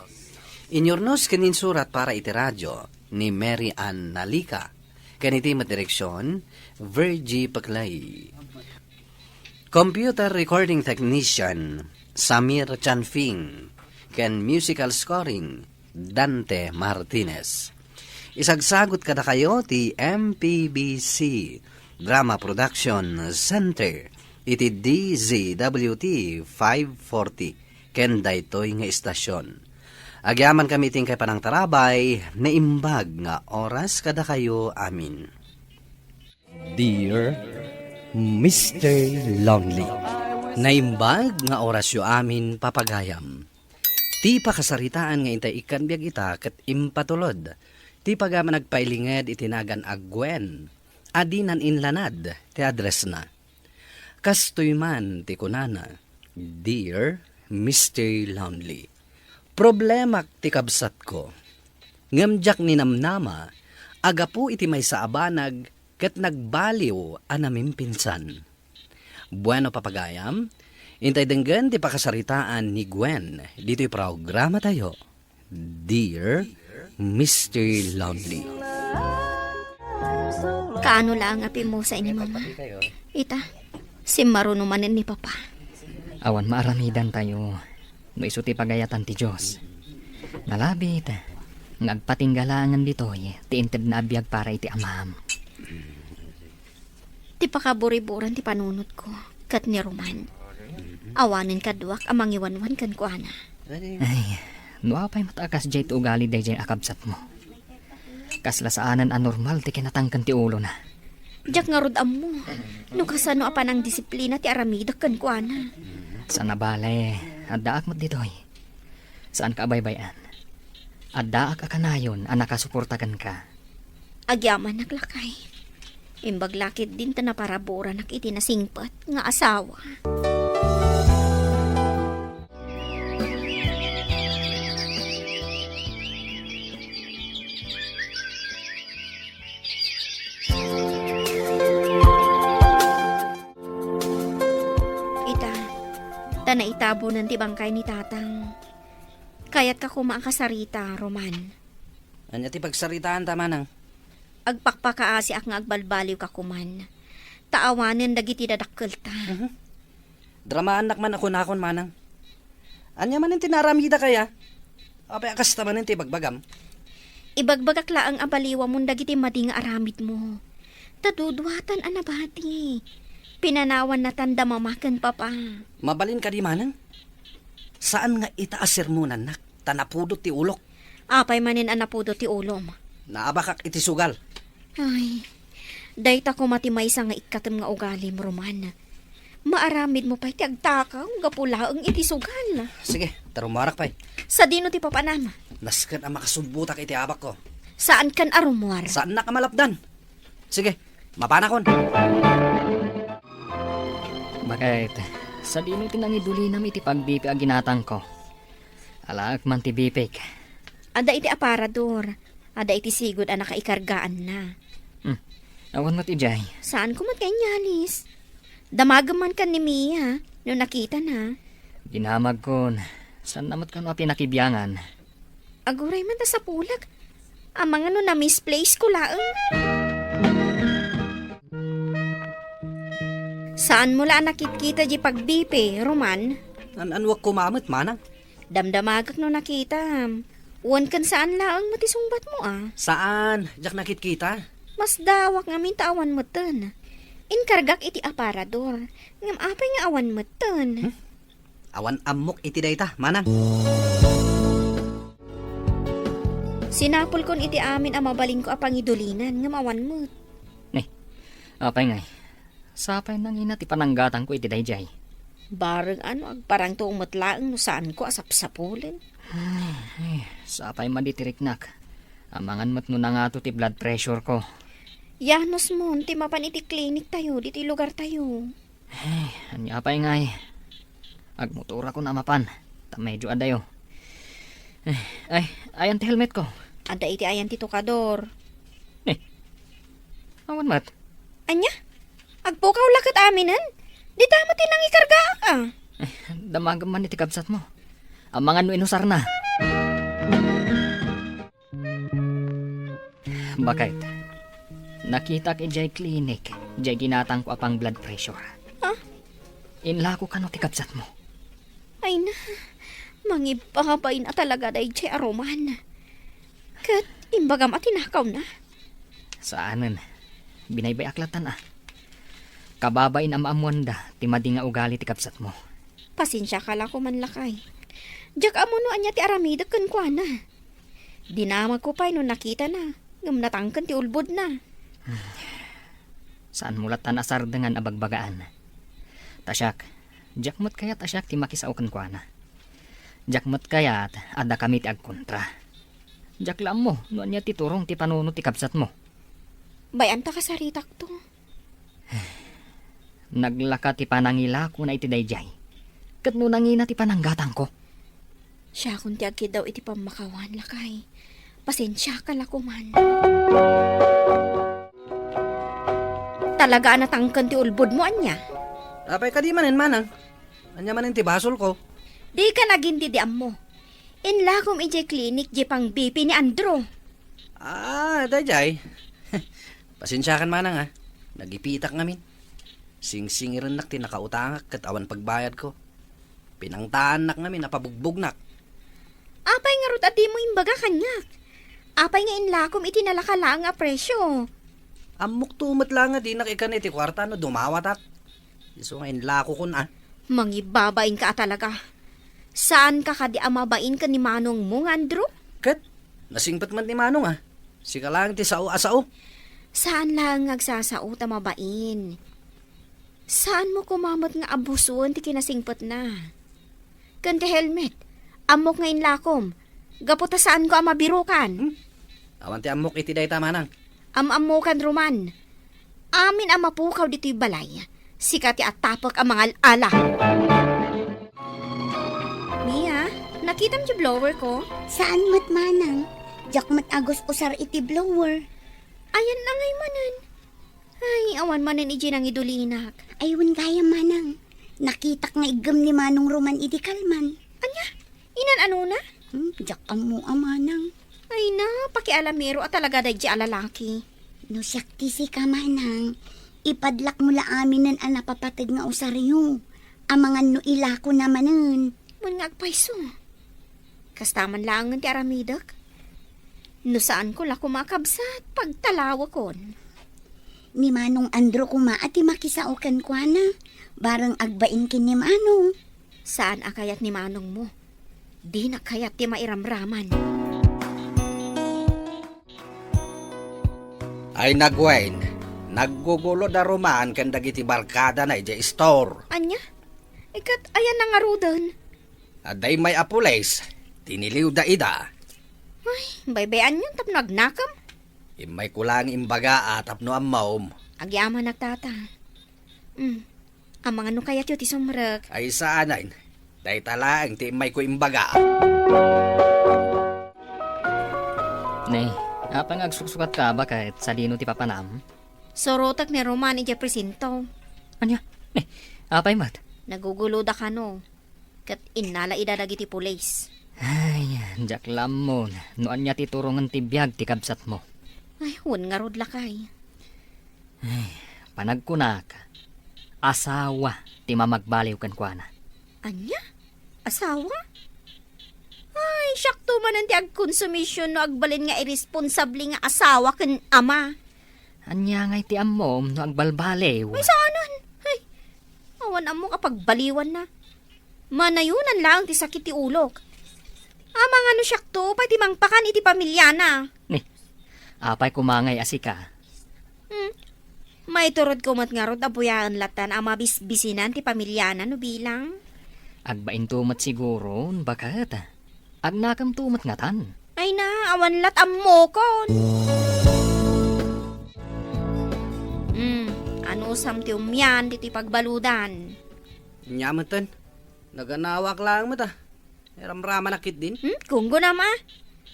Inyurnos ken insurat para iti radio ni Mary Ann Nalica. Ken iti met direksion, Virgie Paclay. Computer recording technician, Samir Chanfing, ken musical scoring, Dante Martinez. Isagsagut kadakayo ti M P B C Drama Production Center iti D Z W T five forty ken daytoy nga istasion. Agyamankami iti inkay panangtarabay, naimbag nga oras kadakayo amin. Dear Mister Lonely, naimbag nga orasyo amin, papagayam. Ti pakasaritaan nga intay ikkan biag ita ket impatulod ti pagayam a nagpailinged iti nagan a Gwen a dinan inlanad ti addressna. Kastoy man ti kunana, Dear Mister Lonely, problemak ti kabsatko. Ngem diak ninamnama a gapu iti maysa a banag ket nagbaliw a namimpinsan. Bueno, papagayam, intay denggen ti pakasaritaan ni Gwen ditoy programatayo, Dear Mister Lonely. Kaano laeng a pimusay ni Mama? Ita, simmaruno manen ni Papa. Awan maaramidantayo no isu ti pagayatan ti Dios. Nalabit nga agpatingga laengen ditoy ti intedna a biag para iti amam. Ti pakaburiburan ti panunotko ket ni Roman. Awanen kaduak a mangiwanwan kenkuana. Ay, no apay met a kasdiay ti ugali daydiay a kabsatmo. Kasla saanen a normal ti kinatangken ti ulona. Diak ngarud ammo no kasano a panangdisiplina ti aramidek kenkuana. Saan a bale, addaak met ditoy. Saanka a baybay-an. Addaak a kanayon a nakasuporta kenka. Agyamanak, lakay. Imbag la ketdin ta naparaburanak iti nasingpet nga asawa. Ita, ta naitabonen ti bangkay ni Tatang. Kayatka koma a kasarita, Roman. Ania ti pagsaritaanta, manang? Agpakpakaasiak nga agbalbaliwka koman. Ta awanen dagiti dadakkelta. Mhm. Dramaannak man a kunakon, manang. Ania manen ti naaramidaka, ya? Apay a kasta manen ti ibagbagam? Ibagbagak laeng a baliwamon dagiti madi nga aramidmo. Ta duduatan a nabati. Pinanawannatan da mama ken papa. Mabalin kadi, manang? Saan nga ita a sermonannak, ta napudot ti ulok. Apay manen a napudot ti ulom? Naabakak iti sugal. Ay, dayta koma ti maysa nga ikkatem nga ugalim, Roman. Maaramidmo pay ti agtakaw gapu laeng iti sugal. Sige, ta rummuarak pay. Sadino ti papanam? Nasken a makasubbotak iti abakko. Saankan a rummuar? Saannak a malapdan. Sige, mapanakon. Bakit? Sadino ti nangidulinam iti pagbipi a ginatangko? Alaek man ti bipik. Adda iti aparador. Adda iti sigud a nakaikargaanna. Hmm. Awan met idiay. Saanko met nga inyalis? Damagem man ken ni Mia no nakitana. Dinamagkon. Saanna met kano a pinakibiangan? Aguray man ta sapulak. Amangan no na-misplace ko laeng. Anmo la a nakitkita di pagbipi, Roman? An-, anwak koma met, manang. Damdamagak no nakitam. Wen ken saan laeng met ti sungbatmo, a? Saan, diak nakitkita. Masdawak ngamin ta awan metten. Inkargak iti aparador. Ngem apay nga awan metten? Hmm? Awan ammok iti dayta, manang. Sinapulkon iti amin a mabalinko a pangidulinan, ngem awan met. Ni, apay ngay? Sapay nangina ti pananggatangko iti daydiay. Bareng ano, agparangto met laeng no saanko a sapsapulen. Ay, sapay madi ti riknak. Amangan met no nangato ti blood pressure ko. Yanos mon ti mapan iti klinik tayo, ditoy lugar tayo. Ay, ania pay ngay? Agmotorakon a mapan, ta medyo adayo. Ay, ay, ayan ti helmet ko. Adda iti ayan ti tukador. Eh, awan met. Ania? Agpukaw la ket aminen? Dita met ti nangikargaak, a. Eh, damagem man iti kabsat mo. Amangan no inusarna. Baket, nakitak idiay klinik, diay ginatangko a pang-blood pressure. Ha? Inlako kano ti kabsat mo. Ay na, mangibabain a talaga daydiay a Roman. Ket imbagam a tinakawna? Saanen. Binaybay-ak lattan a. Kababain a maammoanda ti madi nga ugali ti kabsat mo. Pasensiaka la koman, lakay. Diak ammo no ania ti aramidek kenkuana. Dinamagko pay no nakitana, ngem natangken ti ulbodna. Saan mo lattan a sardengan a bagbagaan. Ta siak, diak met kayat a siak ti makisao kenkuana. Diak met kayat a dakami ti agkontra. Diak la ammo no ania ti turong ti panunot ti kabsat mo. Bay-an ta kasaritakto. Naglaka ti panangilakona iti daydiay. Ket no nangina ti pananggatangko? Siakon ti agkiddaw iti pammakawan, lakay. Pasensiaka la koman. Talaga a natangken ti ulbodmo, ania? Apay kadi manen, manang? Ania manen ti basolko? Dika nagin didi ammo. Inlakom idiay klinik diay pang-B P ni Andrew. Ah, daydiay. Pasensiakan, manang, a. Nagipitak ngamin. Singsingirennak ti nakautangak ket awan pagbayadko. Pinangtaannak ngamin a pabugbognak. Apay ngarud a dimo imbaga kaniak? Apay nga inlakom iti nalaka laeng a presio? Ammokto met la nga dinak ikan iti kuarta no dumawatak. Isu nga inlakokon, a. Mangibabainka a talaga. Saanka kadi a mabain ken ni manongmo nga Andrew? Ket nasingpet met ni manong, a. Sika laeng ti sao a sao. Saan laeng nga agsasao ta mabain. Saanmo koma met nga abusoen ti kinasingpetna. Ken ti helmet, ammok nga inlakom, gapu ta saanko a mabirukan. Hmm? Awan ti ammok iti dayta, manang. Am-ammokan, Roman. Amin a mapukaw ditoy balay, sika ti atapek a mangal-ala. Mia, nakitam ti blower ko? Saan met, manang. Diak met agus-usar iti blower. Ayan na ngay manen. Ay, awan manen idiay nangidulinak. Ay, wen gayam, manang. Nakitak nga iggem ni Manong Roman idi kalman. Ania? Inan-anona? Hmm, diak ammo a, manang. Ay na, pakialamero a talaga daydiay a lalaki. No siak ti sika, manang, ipadlak mo la aminen a napapateg nga usaryo. Amangan no ilako na manen. Wen nga agpayso. Kasta man laengen ti aramidek. No saanko la koma a kabsat, pagtalawekon. Ni Manong Andrew koma a ti makisao kenkuana, bareng agbain ken ni Manong. Saan a kayat ni Manongmo. Dina kayat ti mairamraman. Ay nagwen, naggugulo da Roman ken dagiti barkadana idiay store. Ania? Iket ayan na ngaruden? Adda immay a pulis, tiniliwda ida. Ay, baybay-anyon tapno agnakem? Immayko lang imbaga a tapno ammom. Agyamanak, tata. Hmm. Amangan no kayatyo ti sumrek. Ay, saanen. Dayta laeng ti immayko imbaga. Ne, apay nga agsuksukatka, baket, sadino ti papanam? Surotek ni Roman idiay presinto. Ania? Ne, apay met? Naguguloda kano. Ket innala ida dagiti pulis. Ay, diak la ammon no ania ti turongen ti biag ti kabsatmo. Ay, wen ngarud, lakay. Ay, panagkunak, Asawa ti mamagbaliw kenkuana. Ania? Asawa? Ay, siakto manen ti agkonsumision no agbalin nga irresponsable nga asawa ken ama. Ania ngay ti ammom no agbalbaliw? Ay, saanen? Ay, awan ammok a pagbaliwanna. Manayonan laeng ti sakit ti ulok. Amangan no siakto pay ti mangpakan iti pamiliana. Ni, apay koma ngay a sika? Hmm. Maiturodko met ngarud a buyaen lattan a mabisbisinan ti pamiliana no bilang. Agbainto met siguron, baket. Agnakemto met ngatan. Ay na, awan lat ammokon. Hmm, anusam ti umian ditoy pagbaludan? Nia meten, naganawak laeng met a. Ramramanak ketdin. Hmm, kunggonam a.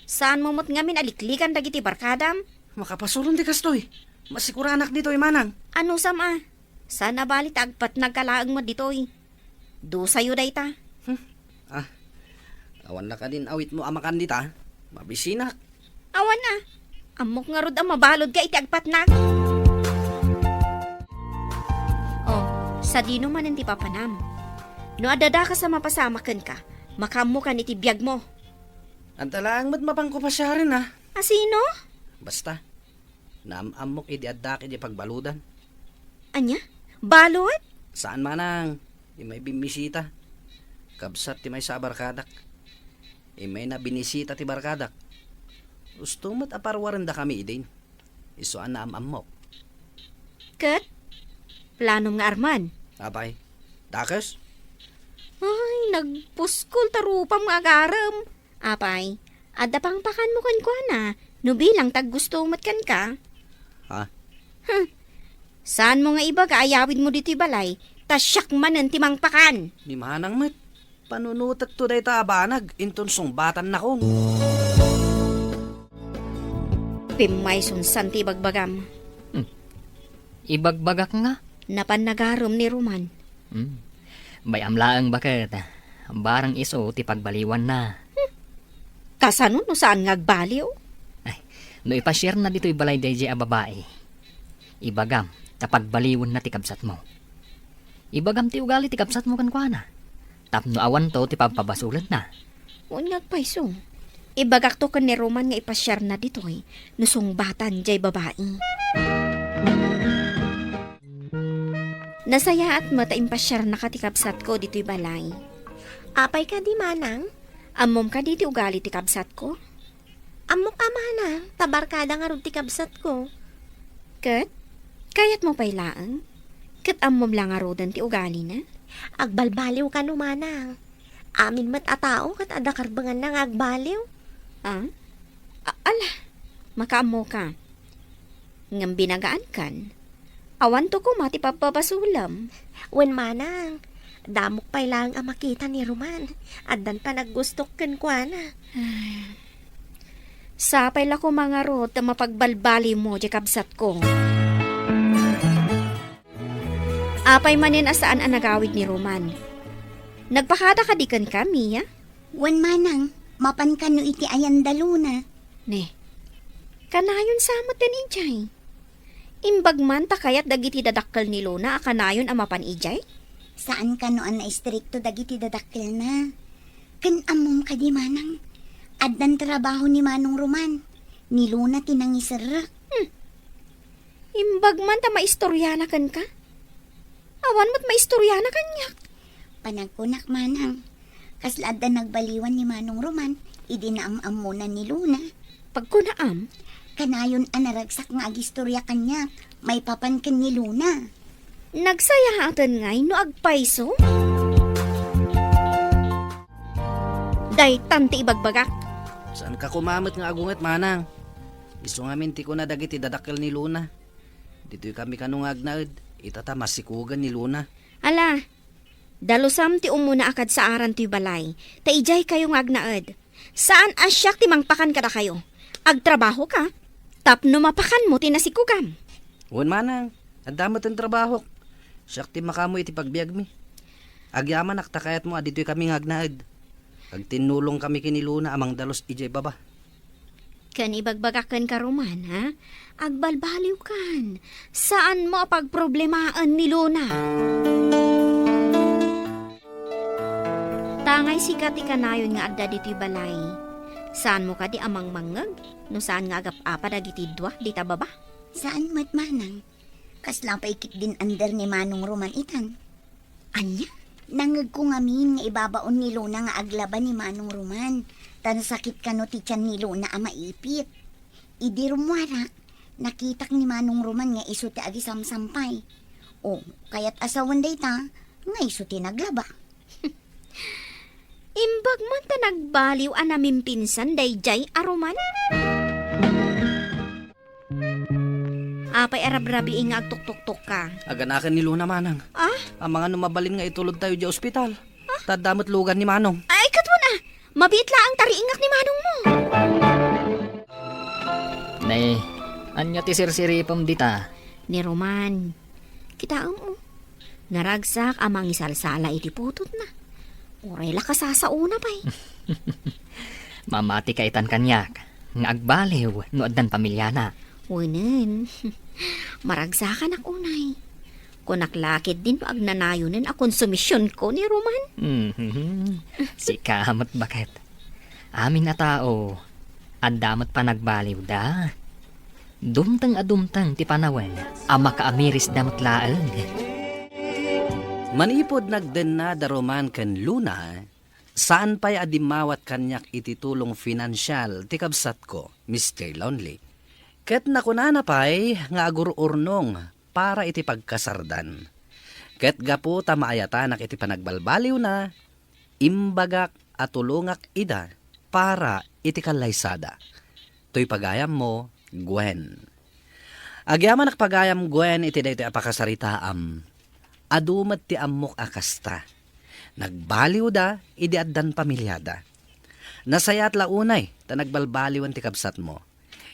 Saanmo met ngamin a liklikan dagiti barkadam? Makapasulon ti kastoy. Masikuranak ditoy, manang. Anusam a. Saan a bali ta agpatnagka laeng met ditoy. Dusayo dayta. Hmm. Ah. Awan la kadin awitmo a makan dita. Mabisinak. Awan a. Ammok ngarud a mabaludka iti agpatnag. Oh, sadino manen ti papanam? No adda dakes a mapasamak kenka, makaammokan iti biagmo. Adda laeng met mapanko pasiaren a. A sino? Basta, naam-ammok idi addak iti pagbaludan. Ania? Balud? Saan manang, immay bimmisita. Kabsat ti maysa a barkadak. Immayna binisita ti barkadak. Usto met a parwarendakami idin. Isu a naam-ammok. Ket? Planom nga arman? Apay, dakes? Ay, nagpuskol ta rupam nga agarem. Apay, adda pangpakanmo kenkuana, no bilang ta aggusto met kenka. Ha? Huh. Saanmo nga ibaga a yawidmo ditoy balay, ta siak manen ti mangpakan. Ni manang met, panunotekto dayta a banag, inton sungbatan nakon. Pimmayson san ti ibagbagam. Hmm. Ibagbagak nga? Napan nagarem ni Roman. Hmm. Bay-am laeng baket. Barang isu ti pagbaliwanna. Hmm. Kasano no saan nga agbaliw? Ay, no ipasiarna ditoy balay daydiay a babai, ibagam ta pagbaliwenna ti kabsatmo. Ibagam ti ugali ti kabsatmo kenkuana. Tapno awanto ti pagpabasolenna. Wen nga agpayso. Ibagakto ken ni Roman nga ipasiarna ditoy no sungbatan jay babai. Nasayaat met ta impasiarnaka ti kabsatko ditoy balay. Apay kadi, manang? Ammom kadi ti ugali ti kabsatko? Ammok a manang, ta barkada ngarud ti kabsatko. Ket? Kayatmo pay laeng? Ket ammom la ngaruden ti ugalina? Agbalbaliw kano, manang. Amin met a tao ket adda karbenganna nga agbaliw. Ah? A-, ala, makaammoka. Ngem binagaankan, awanto koma ti pabpabasolem. Wen manang, damok pay laeng a makita ni Roman. Addan panaggustok kenkuana. Ay. Sapay la koma ngarud ta mapagbalbaliwmo diay kabsatko. Apay manen a saan a nagawid ni Roman? Nagpakada kadi kenka, Mia? Wen manang, mapan kano iti ayan da Luna. Ne, kanayon sa met ken idiay. Imbag man ta kayat dagiti dadakkel ni Luna a kanayon a mapan idiay? Saan kano a naistrikto dagiti dadakkelna. Ken ammom kadi manang, addan trabaho ni Manong Roman. Ni Luna ti nangiserrek. Hmm. Imbag man ta maistoriana kenka? Awan met maistoriana kaniak. Panagkunak manang, kasla adda nagbaliwan ni Manong Roman idi naam-ammona ni Luna. Pagkunaam? Kanayon a naragsak nga agistoria kaniak maipapan ken ni Luna. Nagsayaaten ngay no agpayso? Daytan ti ibagbagak. Saanka koma met nga agunget, manang. Isu ngamin ti kuna dagiti dadakkel ni Luna. Ditoy kami kano nga agnaed, ita ta masikugan ni Luna. Ala, dalusam ti umuna a kadsaaran toy balay, ta idiay kayo nga agnaed. Saan a siak ti mangpakan kadakayo. Agtrabahoka, tapno mapakanmo ti nasikugam. Wen manang, adda met ti trabahok. Siak ti makaammo iti pagbiagmi. Agyamanak ta kayatmo a ditoy kami nga agnaed. Agtinnulong kami ken ni Luna a mangdalus idiay baba. Ken ibagbagak kenka, Roman, ha? Agbalbaliwkan. Saanmo a pagproblemaen ni Luna. Tangay sika ti kanayon nga adda ditoy balay. Saanmo kadi a mangmangngeg no saan nga agap-apa dagiti dua dita baba? Saan met, manang. Kasla pay ket din-ander ni Manong Roman itan. Ania? Nangngegko ngamin nga ibabaon ni Luna nga aglaba ni Manong Roman. Ta nasakit kano ti tian ni Luna a maipit. Idi rummuarak, nakitak ni Manong Roman nga isu ti agisamsampay. O, kayat a sawen dayta, nga isu ti naglaba. Imbag man ta nagbaliw a namimpinsan daydiay a Roman. Apay a rabrabii nga agtuktuktokka? Aganaken ni Luna, manang. Ah? Amangan no mabalin nga itulodtayo idiay ospital. Ah? Ta adda met lugan ni Manong. Ay, ket wen a, mabiit laeng ta riingak ni Manong mo. Ne, ania ti sirsiripem dita? Ni Roman. Kitaem, o. Naragsak a mangisalsala iti putotna. Uray la kasasaona pay. Mamati ka itan kaniak nga agbaliw no addan pamiliana. Wenen. Maragsakanak unay. Kunak la ketdin no agnanayonen a konsumisionko ni Roman. Mhm. Sika met baket. Amin a tao, adda met panagbaliwda. Dumteng a dumteng ti panawen a makaamirisda met laeng. Manipud nagdenna da Roman ken Luna, saan pay a dimmawat kaniak iti tulong finansial ti kabsatko, Mister Lonely. Ket nakunana pay nga agur-urnong para iti pagkasardan. Ket gapu ta maayatanak iti panagbalbaliwna, imbagak a tulongak ida para iti kallaysada. Toy pagayammo, Gwen. Agyamanak pagayam, Gwen, iti daytoy a pakasaritaam. Adu met ti ammok a kasta. Nagbaliwda idi addan pamiliada. Nasayaat la unay ta nagbalbaliwen ti kabsatmo.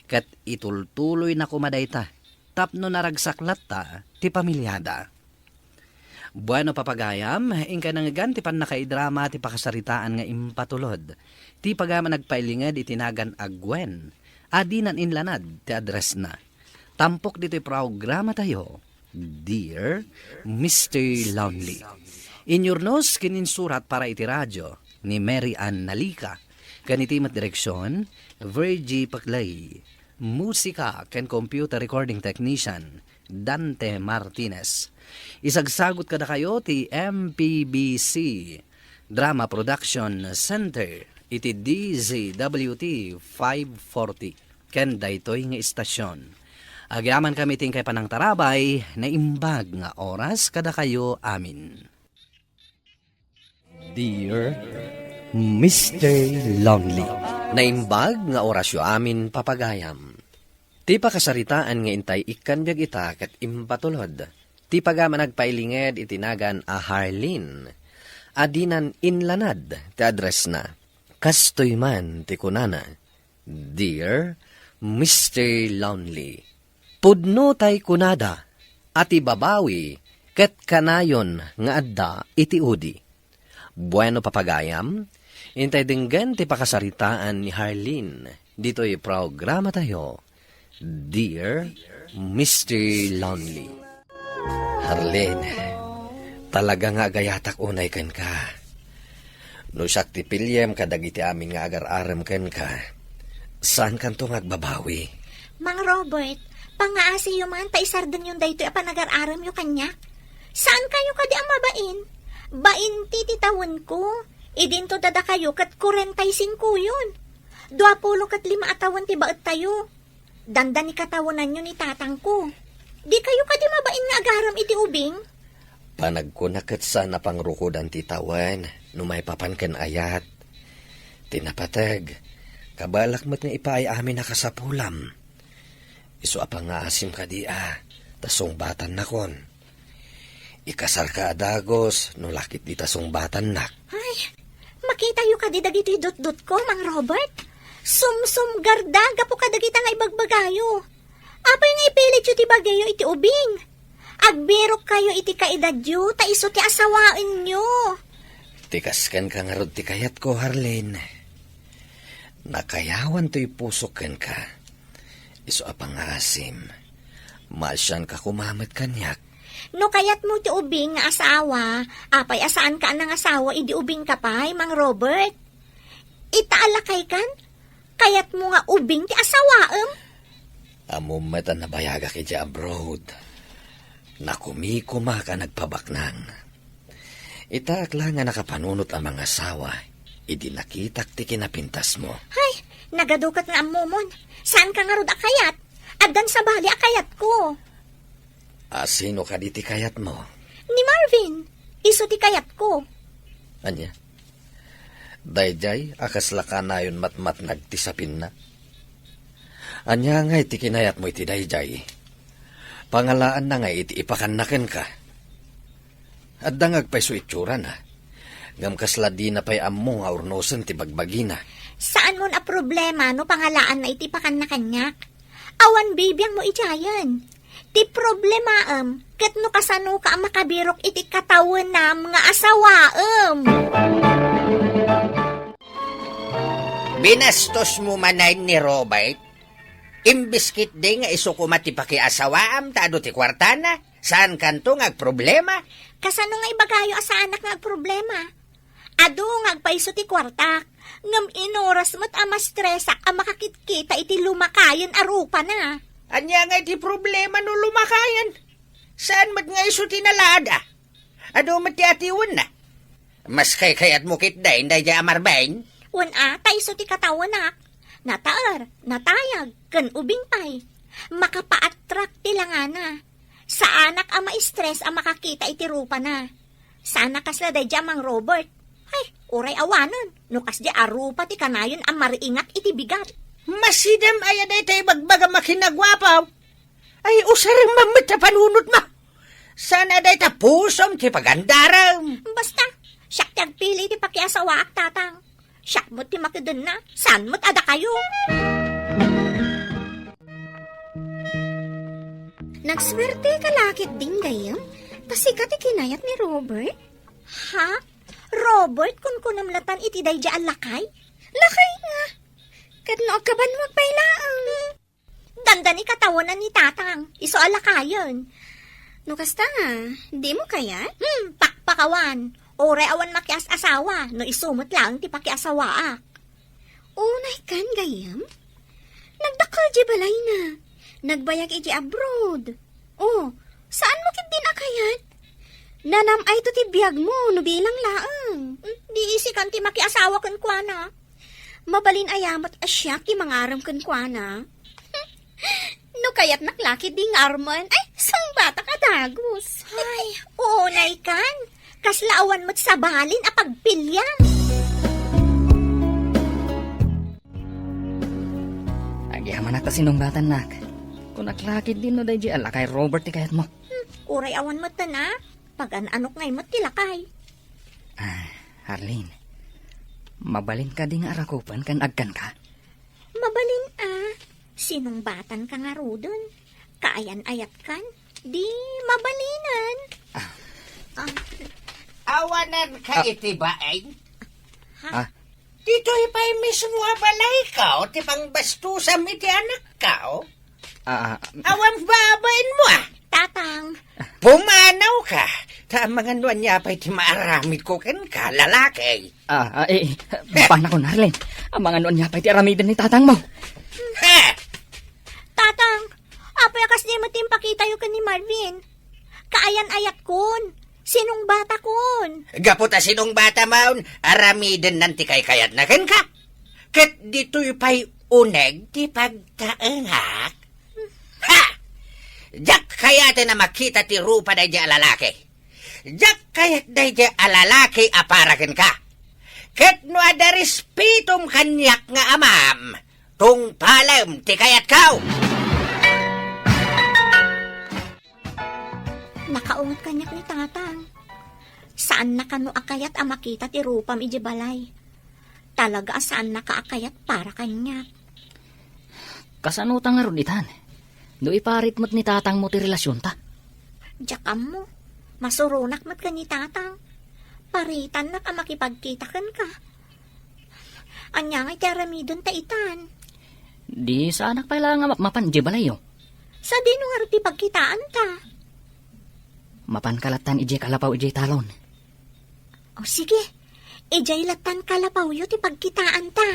Ket itultuloyna koma dayta tapno naragsak latta ti pamiliada. Bueno, papagayam, inkay nangngegan ti pannakaidrama ti pakasaritaan nga impatulod. Ti pagayam a nagpailinged iti nagan a Gwen, a dinan inlanad ti addressna. Tampok ditoy programatayo, Dear Mister Lonely. Inyurnos ken insurat para iti radio ni Mary Ann Nalica, ken iti met direksion, Virgie Paclay. Musika ken computer recording technician, Dante Martinez. Isagsagut kadakayo ti M P B C Drama Production Center iti D Z W T five forty ken daytoy nga istasion. Agyamankami iti inkay panangtarabay, naimbag nga oras kadakayo amin. Dear Mister Lonely. Naimbag nga orasyo amin, papagayam. Ti pakasaritaan nga intay ikkan biag ita ket impatulod. Ti pagayam a nagpailinged iti nagan a Harleen, a dinan inlanad ti addressna. Kastoy man ti kunana, Dear Mister Lonely, pudno tay kunada a ti babawi ket kanayon nga adda iti udi. Bueno, papagayam, intay denggen ti pakasaritaan ni Harleen ditoy programatayo, Dear Mister Lonely. Harleen, talaga nga agayatak unay kenka. No siak ti piliem kadagiti amin nga agar-arem kenka, saankanto nga agbabawi. Mang Robert, pangaasiyo man ta isardengyon daytoy a panagar-aremyo kaniak. Saankayo kadi a mabain? Bainti ti tawenko. Idinto dadakayo ket kuarenta y singkoyon. Dua pulo ket lima a tawen ti baettayo. Dandani katawenanyo ni tatangko. Dikayo kadi mabain nga agarem iti ubing? Panagkuna ket saan a pangrukodan ti tawen no maipapan ken ayat. Ti napateg, kabaelak met nga ipaay amin a kasapulam. Isu a pangaasim kadi a, ta sungbatannakon. Ikasarka a dagus no la ketdi ta sungbatannak. Ay, makitayo kadi dagitoy dutdotko, Mang Robert? Sumsumgarda gapu kadagita nga ibagbagayo. Apay nga ipilityo ti bagiyo iti ubing? Agbirokkayo iti kaedadyo, ta isu ti asawaenyo. Ti kas kenka ngarud ti kayatko, Harleen. Nakayawan toy pusok kenka. Isu a pangngaasim, maasianka koma met kaniak. No kayatmo ti ubing nga asawa, apay a saanka a nangasawa idi ubingka pay, Mang Robert? Ita a lakaykan, kayatmo nga ubing ti asawaem? Ammom met a nabayagak idiay abroad. Nakumikomak a nagpabaknang. Itaak la nga nakapanunot a mangasawa idi nakitak ti kinapintasmo. Hay, nagadu ket nga ammomon. Saanka ngarud a kayat? Addan sabali a kayatko. A sino kadi ti kayatmo? Ni Marvin. Isu ti kayatko. Ania? Daydiay a kasla kanayon matmatnag ti sapinna? Ania ngay ti kinayatmo iti daydiay? Pangalaanna ngay iti ipakanna kenka. Adda nga agpayso itsura na. Ngem kasla dina pay ammo nga urnosen ti bagbagina. Saanmon a problema no pangalaanna iti ipakanna kaniak. Awan bibiangmo idiayen. Ti problemaem, ket no kasanoka a makabirok iti katawenam nga asawaem. Binastosmo manen ni Robert? Imbes ketdi nga isu koma ti pakiasawaam ta adu ti kuartana, saankanto nga agproblema? Kasano nga ibagayo a saanak nga agproblema? Adu nga agpayso ti kuartak, ngem inuras met a ma-stressak a makakitkita iti lumakayen a rupana. Ania nga iti problema no lumakayen? Saan met nga isu ti nalaada? Adu met ti atiwenna. Mas kaykayatmo ketdin daydiay a Marvin? Wen a, ta isu ti katawenak. Nataer, natayag, ken ubing pay. Makapaattract ti langana. Saanak a ma-stress a makakita iti rupana. Saan a kasla daydiay a Mang Robert. Hay, uray awanen, no kasdiay a rupa ti kanayon a mariingak iti bigat. Masidem aya dayta ibagbagam a kinaguapaw. Ay, usarem met ta panunotmo. Saan a dayta pusom ti pagandarem. Basta, siak ti agpili ti pakiasawaak, Tatang. Siak met ti makedenna, saan met a dakayo. Nagsuerteka la ketdin gayyem, ta sika ti kinayat ni Robert? Ha? Robert, kunkunam latan iti daydiay a lakay? Lakay nga. Ket no agkabanwag pay laeng. Dandani katawenan ni Tatang, isu a lakayen. No kasta, dimo kayat? Hmm, pakpakawan. Uray awan makias-asawa, no isu met laeng ti pakiasawaak. Unay kan gayyem? Nagdakkel di balayna. Nagbayag iti abroad. Oh, saan mo ketdin a kayat? Nanam-ayto ti biagmo no bilang laeng. Hmm, di isikan ti makiasawa kenkuana. Mabalin aya met a siak ti mangarem kenkuana? No kayatnak la ketdi nga armen, ay, sungbatak a dagus. Ay, unay kan. Kasla awan met sabalin a pagpiliam. Agyamanak ta sinungbatannak. Kunak la ketdin no daydiay a lakay Robert ti kayatmo. Hmm, uray awan met a, pagan-anok ngay met ti lakay. Ah, Arlene, mabalin kadi nga arakupen ken agkanka? Mabalin a, sinungbatanka ngaruden. Kaayan-ayatkan, di mabalinen. Ah. Ah. Awananka Ah. iti bain? Ha? Ah. Ditoy pay mismo a balayko ti pangbastusam iti anakko. Ah, ah. Awan babainmo, ah. Tatang. Pumanawka, ta amangan no ania pay ti maaramidko kenka, lalaki. Ah, ah, eh, eh, banakon, Arlene. Amangan no ania pay ti aramiden ni tatangmo. Ha? Tatang, apay a kasdi met ti impakitayo ken ni Marvin? Kaayan-ayatkon. Sinungbatakon. Gapu ta sinungbatamon, aramidennan ti kaykayatna kenka. Ket ditoy pay uneg ti pagtaengak. Ha! Diak kayaten a makita ti rupa daydiay a lalaki. Diak kayat daydiay a lalaki a para kenka. Ket no adda respetom kaniak nga amam, tungpalem ti kayatko. Nakaunget kaniak ni Tatang. Saanna kano a kayat a makita ti rupam idiay balay. Talaga a saannaka a kayat para kaniak. Kasano ta ngarud itan? No iparit met ni tatangmo ti relasionta? Diak ammo. Masuronak met ken ni Tatang. Paritannak a makipagkita kenka. Ania ngay ti aramidenta itan? Di saanak pay la nga mapmapan idiay balayyo. Sadino ngarud ti pagkitaanta? Mapanka lattan idiay kalapaw idiay talon. O sige, idiay lattan kalapawyo ti pagkitaanta.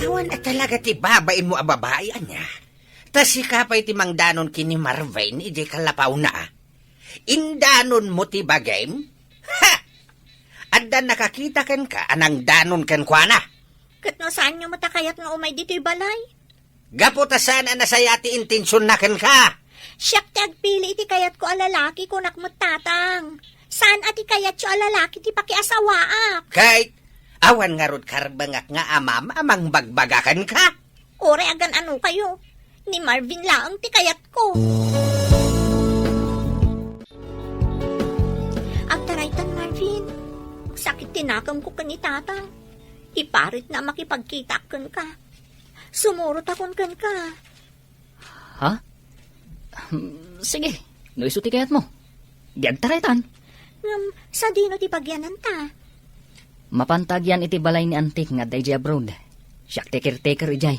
Awan a talaga ti babainmo a babai, ania? Ta sika pay ti mangdanon ken ni Marvin idiay kalapawna. Indanonmo ti bagim? Ha! Adda nakakita kenka a nangdanon kenkuana? Ket no saanyo met a kayat nga umay ditoy balay? Gapu ta saan a nasayaat ti intensionna kenka. Siak ti agpili iti kayatko a lalaki, kunak met, Tatang. Saan a ti kayatyo a lalaki ti pakiasawaak. Ket awan ngarud karbengak nga amam a mangbagbaga kenka? Uray agan-anokayo, ni Marvin laeng ti kayatko. Agtaraytan, Marvin. Sakit ti nakemko ken ni Tatang. Iparitna a makipagkitaak kenka. Sumurotakon kenka. Ha? Hmm, sige, no isu ti kayatmo. Di agtaraytan. Ngem, sadino ti pagyananta? Mapanta agyan iti balay ni Antik nga adda idiay abroad. Siak ti caretaker idiay.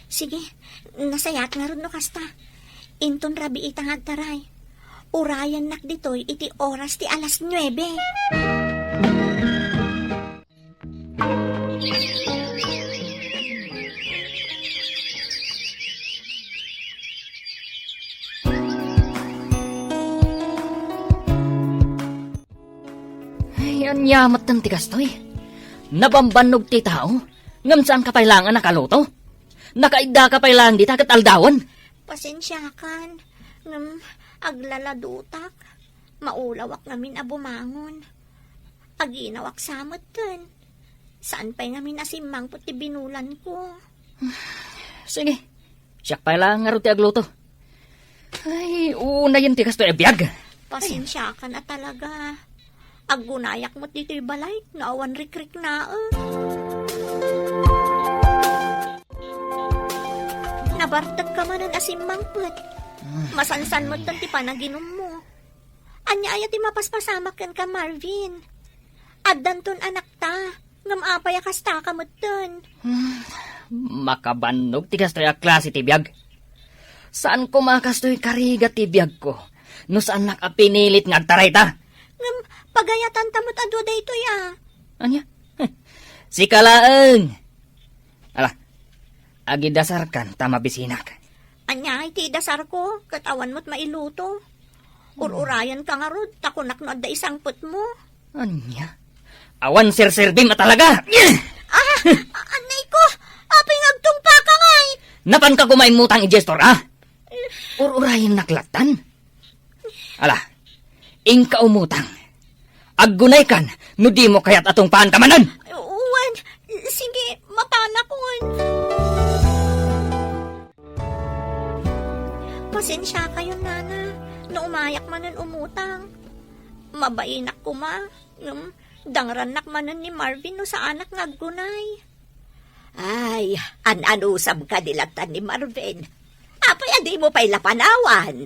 Sige, nasayaat ngarud no kasta. Inton rabiita nga agtaray. Urayennak ditoy iti oras ti alas nuebe. Ay, ania metten ti kastoy? Nabambannog ti tao, ngem saanka pay laeng a nakaluto? Nakaiddaka pay laeng dita ket aldawen? Pasensiakan, ngem aglaladutak. Maulawak ngamin a bumangon. Aginawak sa metten. Saan pay ngamin a simmangpet ti binulanko. Sige, siak pay laeng ngarud ti agluto. Ay, unayen ti kastoy a biag. Pasensiakan a talaga. Aggunayak met ditoy balay no awan rikriknaen. Nabartekka manen a simmangpet. Masansan metten ti panaginummo. Ania aya ti mapaspasamak kenka, Marvin? Addanton anakta, ngem apay a kastaka metten? Hmm, makabannog ti kastoy a klase ti biag. Saan koma a kastoy karigat ti biagko no saannak a pinilit nga agtarayta. Ngem pagayatanta met a dua daytoy a. Ania? Sika laeng. Ala, agidasarkan ta mabisinak. Ania iti idasarko, ket awan met mailuto. Ur-urayanka ngarud, ta kunak no adda isangpetmo. Ania? Awan serserbim a talaga! Ah! Anay ko! Apay nga agtungpaka ngay? Napanka koma immutang idiay store, ah? Ur-urayennak lattan? Ala, inka umutang. Aggunaykan no dimo kayat a tungpaanka manen. Wen, sige, mapanakon. Pasensiakayon, Nana, no umayak manen umutang. Mabainak koma, ngem dangrannak manen ni Marvin no saanak nga aggunay. Ay, an-anusam kadi lattan ni Marvin. Apay a dimo pay la panawan?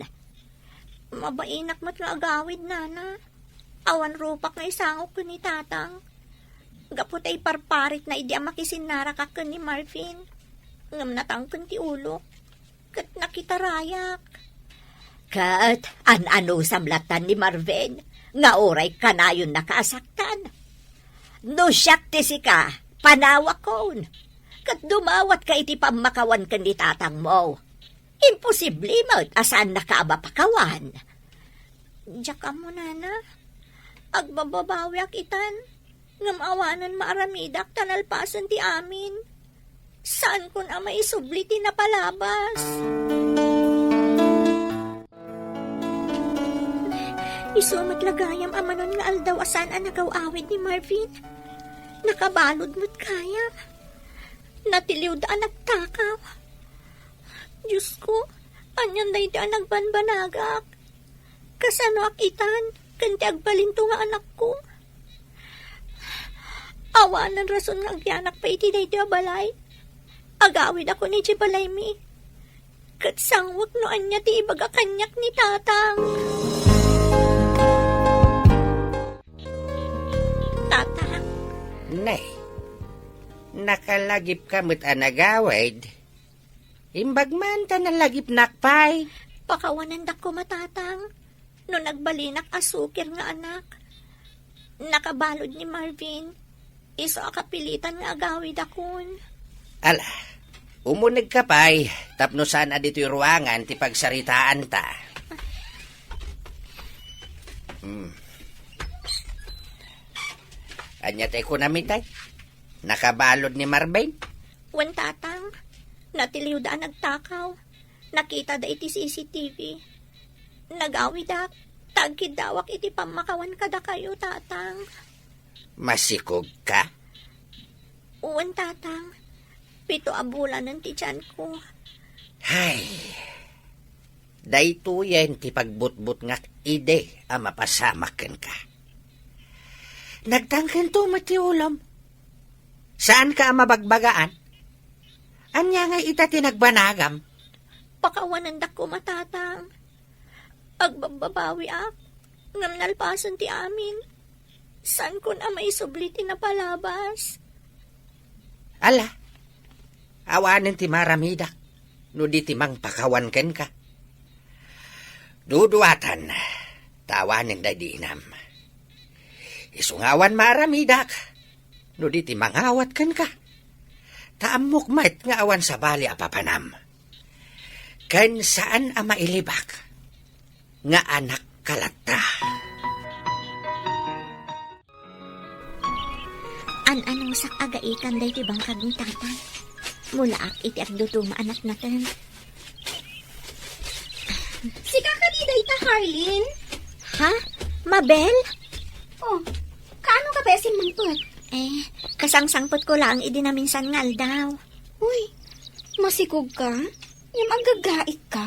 Mabainak met nga agawid, Nana. Awan rupak nga isangok ken ni Tatang. Gapu ta iparparitna idi a makisinnarakak ken ni Marvin. Ngem natangken ti ulok. Ket nakitarayak. Ket an-anusam lattan ni Marvin nga uray kanayonna a saktan. No siak ti sika, panawakon. Ket dumawatka iti pammakawan ken ni tatangmo. Imposible met a saannaka a mapakawan. Diak ammo, Nana. Agbababawiak itan. Ngem awanen maaramidak ta nalpasen ti amin. Saankon a maisubli ti napalabas. Isu met la gayam a manon nga aldaw a saan a nagaw-awid ni Marvin. Nakabalud met gayam. Natiliwda a nagtakaw. Diosko, anian daydi a nagbanbanagak? Kasanoak itan ken ti agbalinto nga anakko? Awanen rason nga agyanak pay iti daytoy a balay. Agawidakon idiay balaymi. Ket sangwek no ania ti ibaga kaniak ni Tatang. Nay, nakalagipka met a nagawid. Imbag man ta nalagipnak pay. Pakawanendak koma, Tatang, no nagbalinak a sukir nga anak. Nakabalud ni Marvin. Isu a kapilitan nga agawidakon. Ala, umunegka pay, tapno saan a ditoy ruangan ti pagsaritaanta. Hmm. Ania ti kunam itay? Nakabalud ni Marvin? Wen, Tatang. Natiliwda a nagtakaw. Nakitada iti C C T V. Nagawidak, ta agkiddawak iti pammakawan kadakayo, Tatang. Masikogka? Wen, Tatang. Pito a bulanen ti tianko. Hay, daytoyen ti pagbutbutngak idi a mapasamak kenka. Nagtangkento met ti ulom. Saanka a mabagbagaan? Ania ngay ita ti nagbanagam? Pakawanendak koma, Tatang. Agbabbabawiak, ngem nalpasen ti amin. Saankon a maisubli ti napalabas. Ala, awanen ti maaramidak no di ti mangpakawan kenka. Duduatan, ta awanen daydi inam. Isu nga awan maaramidak no di ti mangawat kenka. Ta ammok met nga awan sabali a papanam. Ken saan a mailibak nga anakka latta. An-anusak a gaikan daytoy bangkag ni Tatang. Mulaak iti agduduma a natnateng. Sika kadi dayta, Harlin? Ha? Mabel? Oh, kaano ka pay a simmangpet? Eh, kasangsangpetko laeng idi naminsan nga aldaw. Uy, masikog ka? Ngem aggaggaik ka?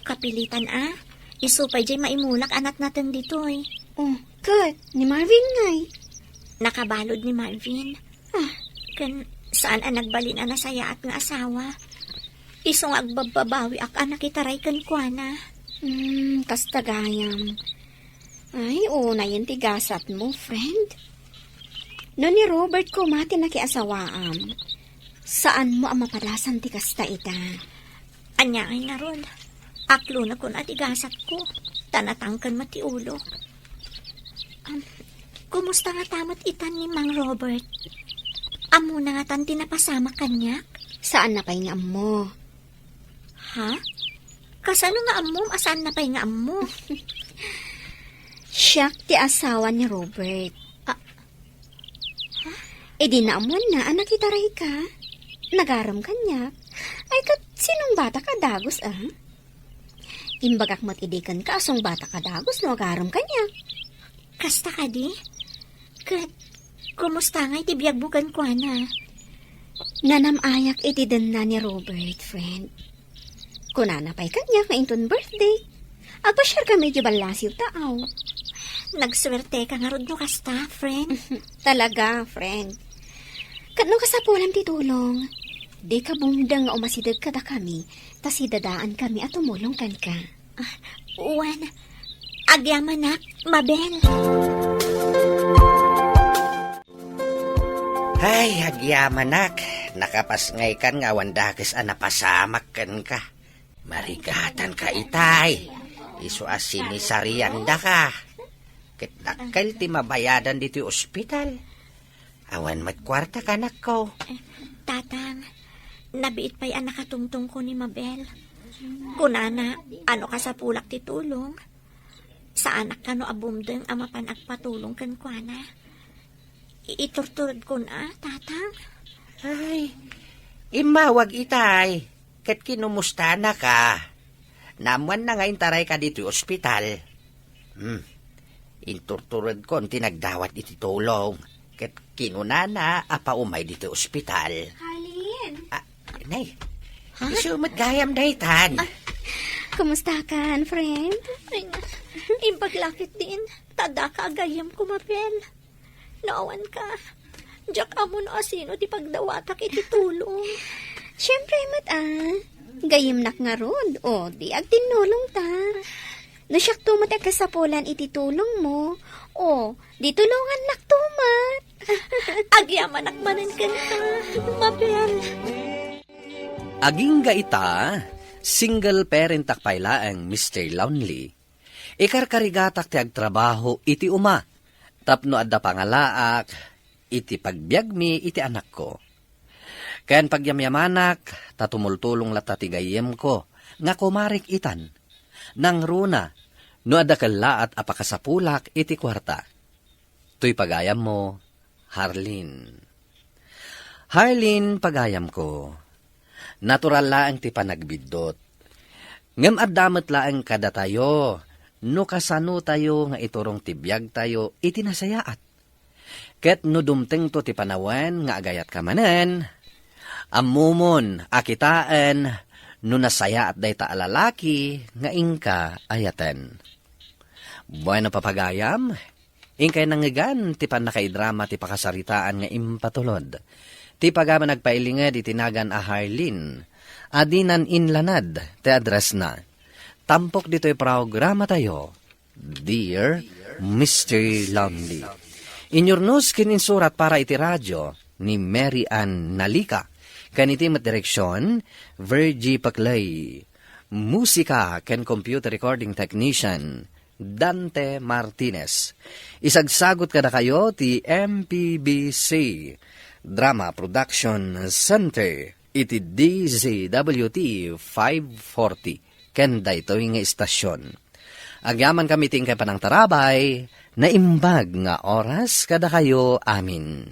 Kapilitan a. Isu pay jay maimulak a natnateng ditoy. Oh, ket ni Marvin ngay? Nakabalud ni Marvin. Ah. Ken saan a nagbalin a nasayaat nga asawa. Isu nga agbabbabawiak a nakitaray kenkuana. Hmm, kasta gayam. Ay, unayen ti gasatmo, friend. No ni Robert koma ti nakiasawaam, saanmo a mapadasan ti kasta ita. Ania ngay ngarud? Aklonekon a ti gasatko, ta natangken met ti ulok. Am, kumusta ngata met itan ni Mang Robert? Ammona ngatan ti napasamak kaniak? Saanna pay nga ammo. Ha? Kasano nga ammom a saanna pay nga ammo? Siak ti asawa ni Robert. Ah. Ha? Idi naammoanna a nakitarayka, nagarem kaniak. Ay, ket sinungbatak a dagus, a? Imbagak met idi kenka a sungbatak a dagus no agarem kaniak. Kasta kadi? Ket kumusta ngay ti biagmo kenkuana? Nanam-ayak iti denna ni Robert, friend. Kunana pay kaniak nga inton birthday, agpasiarkami idiay ballasiw ta, aw. Nagsuerteka ngarud no kasta, friend. Talaga, friend. Ket no kasapulam ti tulong, dika bumdeng nga umasideg kadakami, ta sidadaankami a tumulong kenka. Ah, wen, agyamanak, Mabel. Ay, agyamanak, nakapasngaykan nga awan dakes a napasamak kenka. Marigatanka itay, isu a sinisariandaka. Ket dakkel ti mabayadan ditoy ospital. Awan met kuarta, kanakko. Eh, Tatang, nabiit pay a nakatungtongko ni Mabel. Kunana, ano kasapulak ti tulong? Saanak kano a bumdeng a mapan agpatulong kenkuana. I-, iturturedkon a, Tatang? Ay, immawag itay, ket kinumustanaka. Naammoanna nga intarayka ditoy ospital. Hmm. Inturturedkon ti nagdawat iti tulong, ket kinunana a paumay ditoy ospital. Harlin! Ah, nay, Ha? Isu met gayam daytan. Ah, kumusta kan, friend? Ay, imbag la ket diin, ta daka a gayyemko, Mabel. No awanka, diak ammo no asino ti pagdawatak iti tulong. Siempre met, a. Gayyemnak ngarud, o, di agtinnulongta. No siakto met ti agkasapulan iti tulongmo, o, di tulongannakto met. Agyamanak manen kenka, Mabel. Agingga ita, single parentak pay laeng, Mister Lonely. Ikarkarigatak ti agtrabaho iti uma, tapno adda pangalaak iti pagbiagmi iti anakko. Ken pagyamyamanak, ta tumultulong latta ti gayyemko nga kumarik itan. Nangruna, no adda kellaat a pakasapulak iti kuarta. Toy pagayammo, Harlin. Harlin, pagayamko, natural laeng ti panagbiddut. Ngem adda met laeng kadatayo no kasanotayo nga iturong ti biagtayo iti nasayaat. Ket no dumtengto ti panawen nga agayatka manen, ammomon a kitaen no nasayaat dayta a lalaki nga inka ayaten. Bueno, papagayam, inkay nangngegan ti pannakaidrama ti pakasaritaan nga impatulod ti pagayam a nagpailinged iti nagan a Harlin a dinan inlanad ti addressna. Tampok ditoy programatayo, Dear Mister Lonely. Inyurnos ken insurat para iti radio ni Mary Ann Nalica. Ken iti met direksion, Virgie Paclay. Musika ken computer recording technician, Dante Martinez. Isagsagot kadakayo ti M P B C Drama Production Center iti D Z W T five forty ken daytoy nga istasyon. Agyamankami ti inkay panangtarabay, naimbag nga oras kadakayo amin.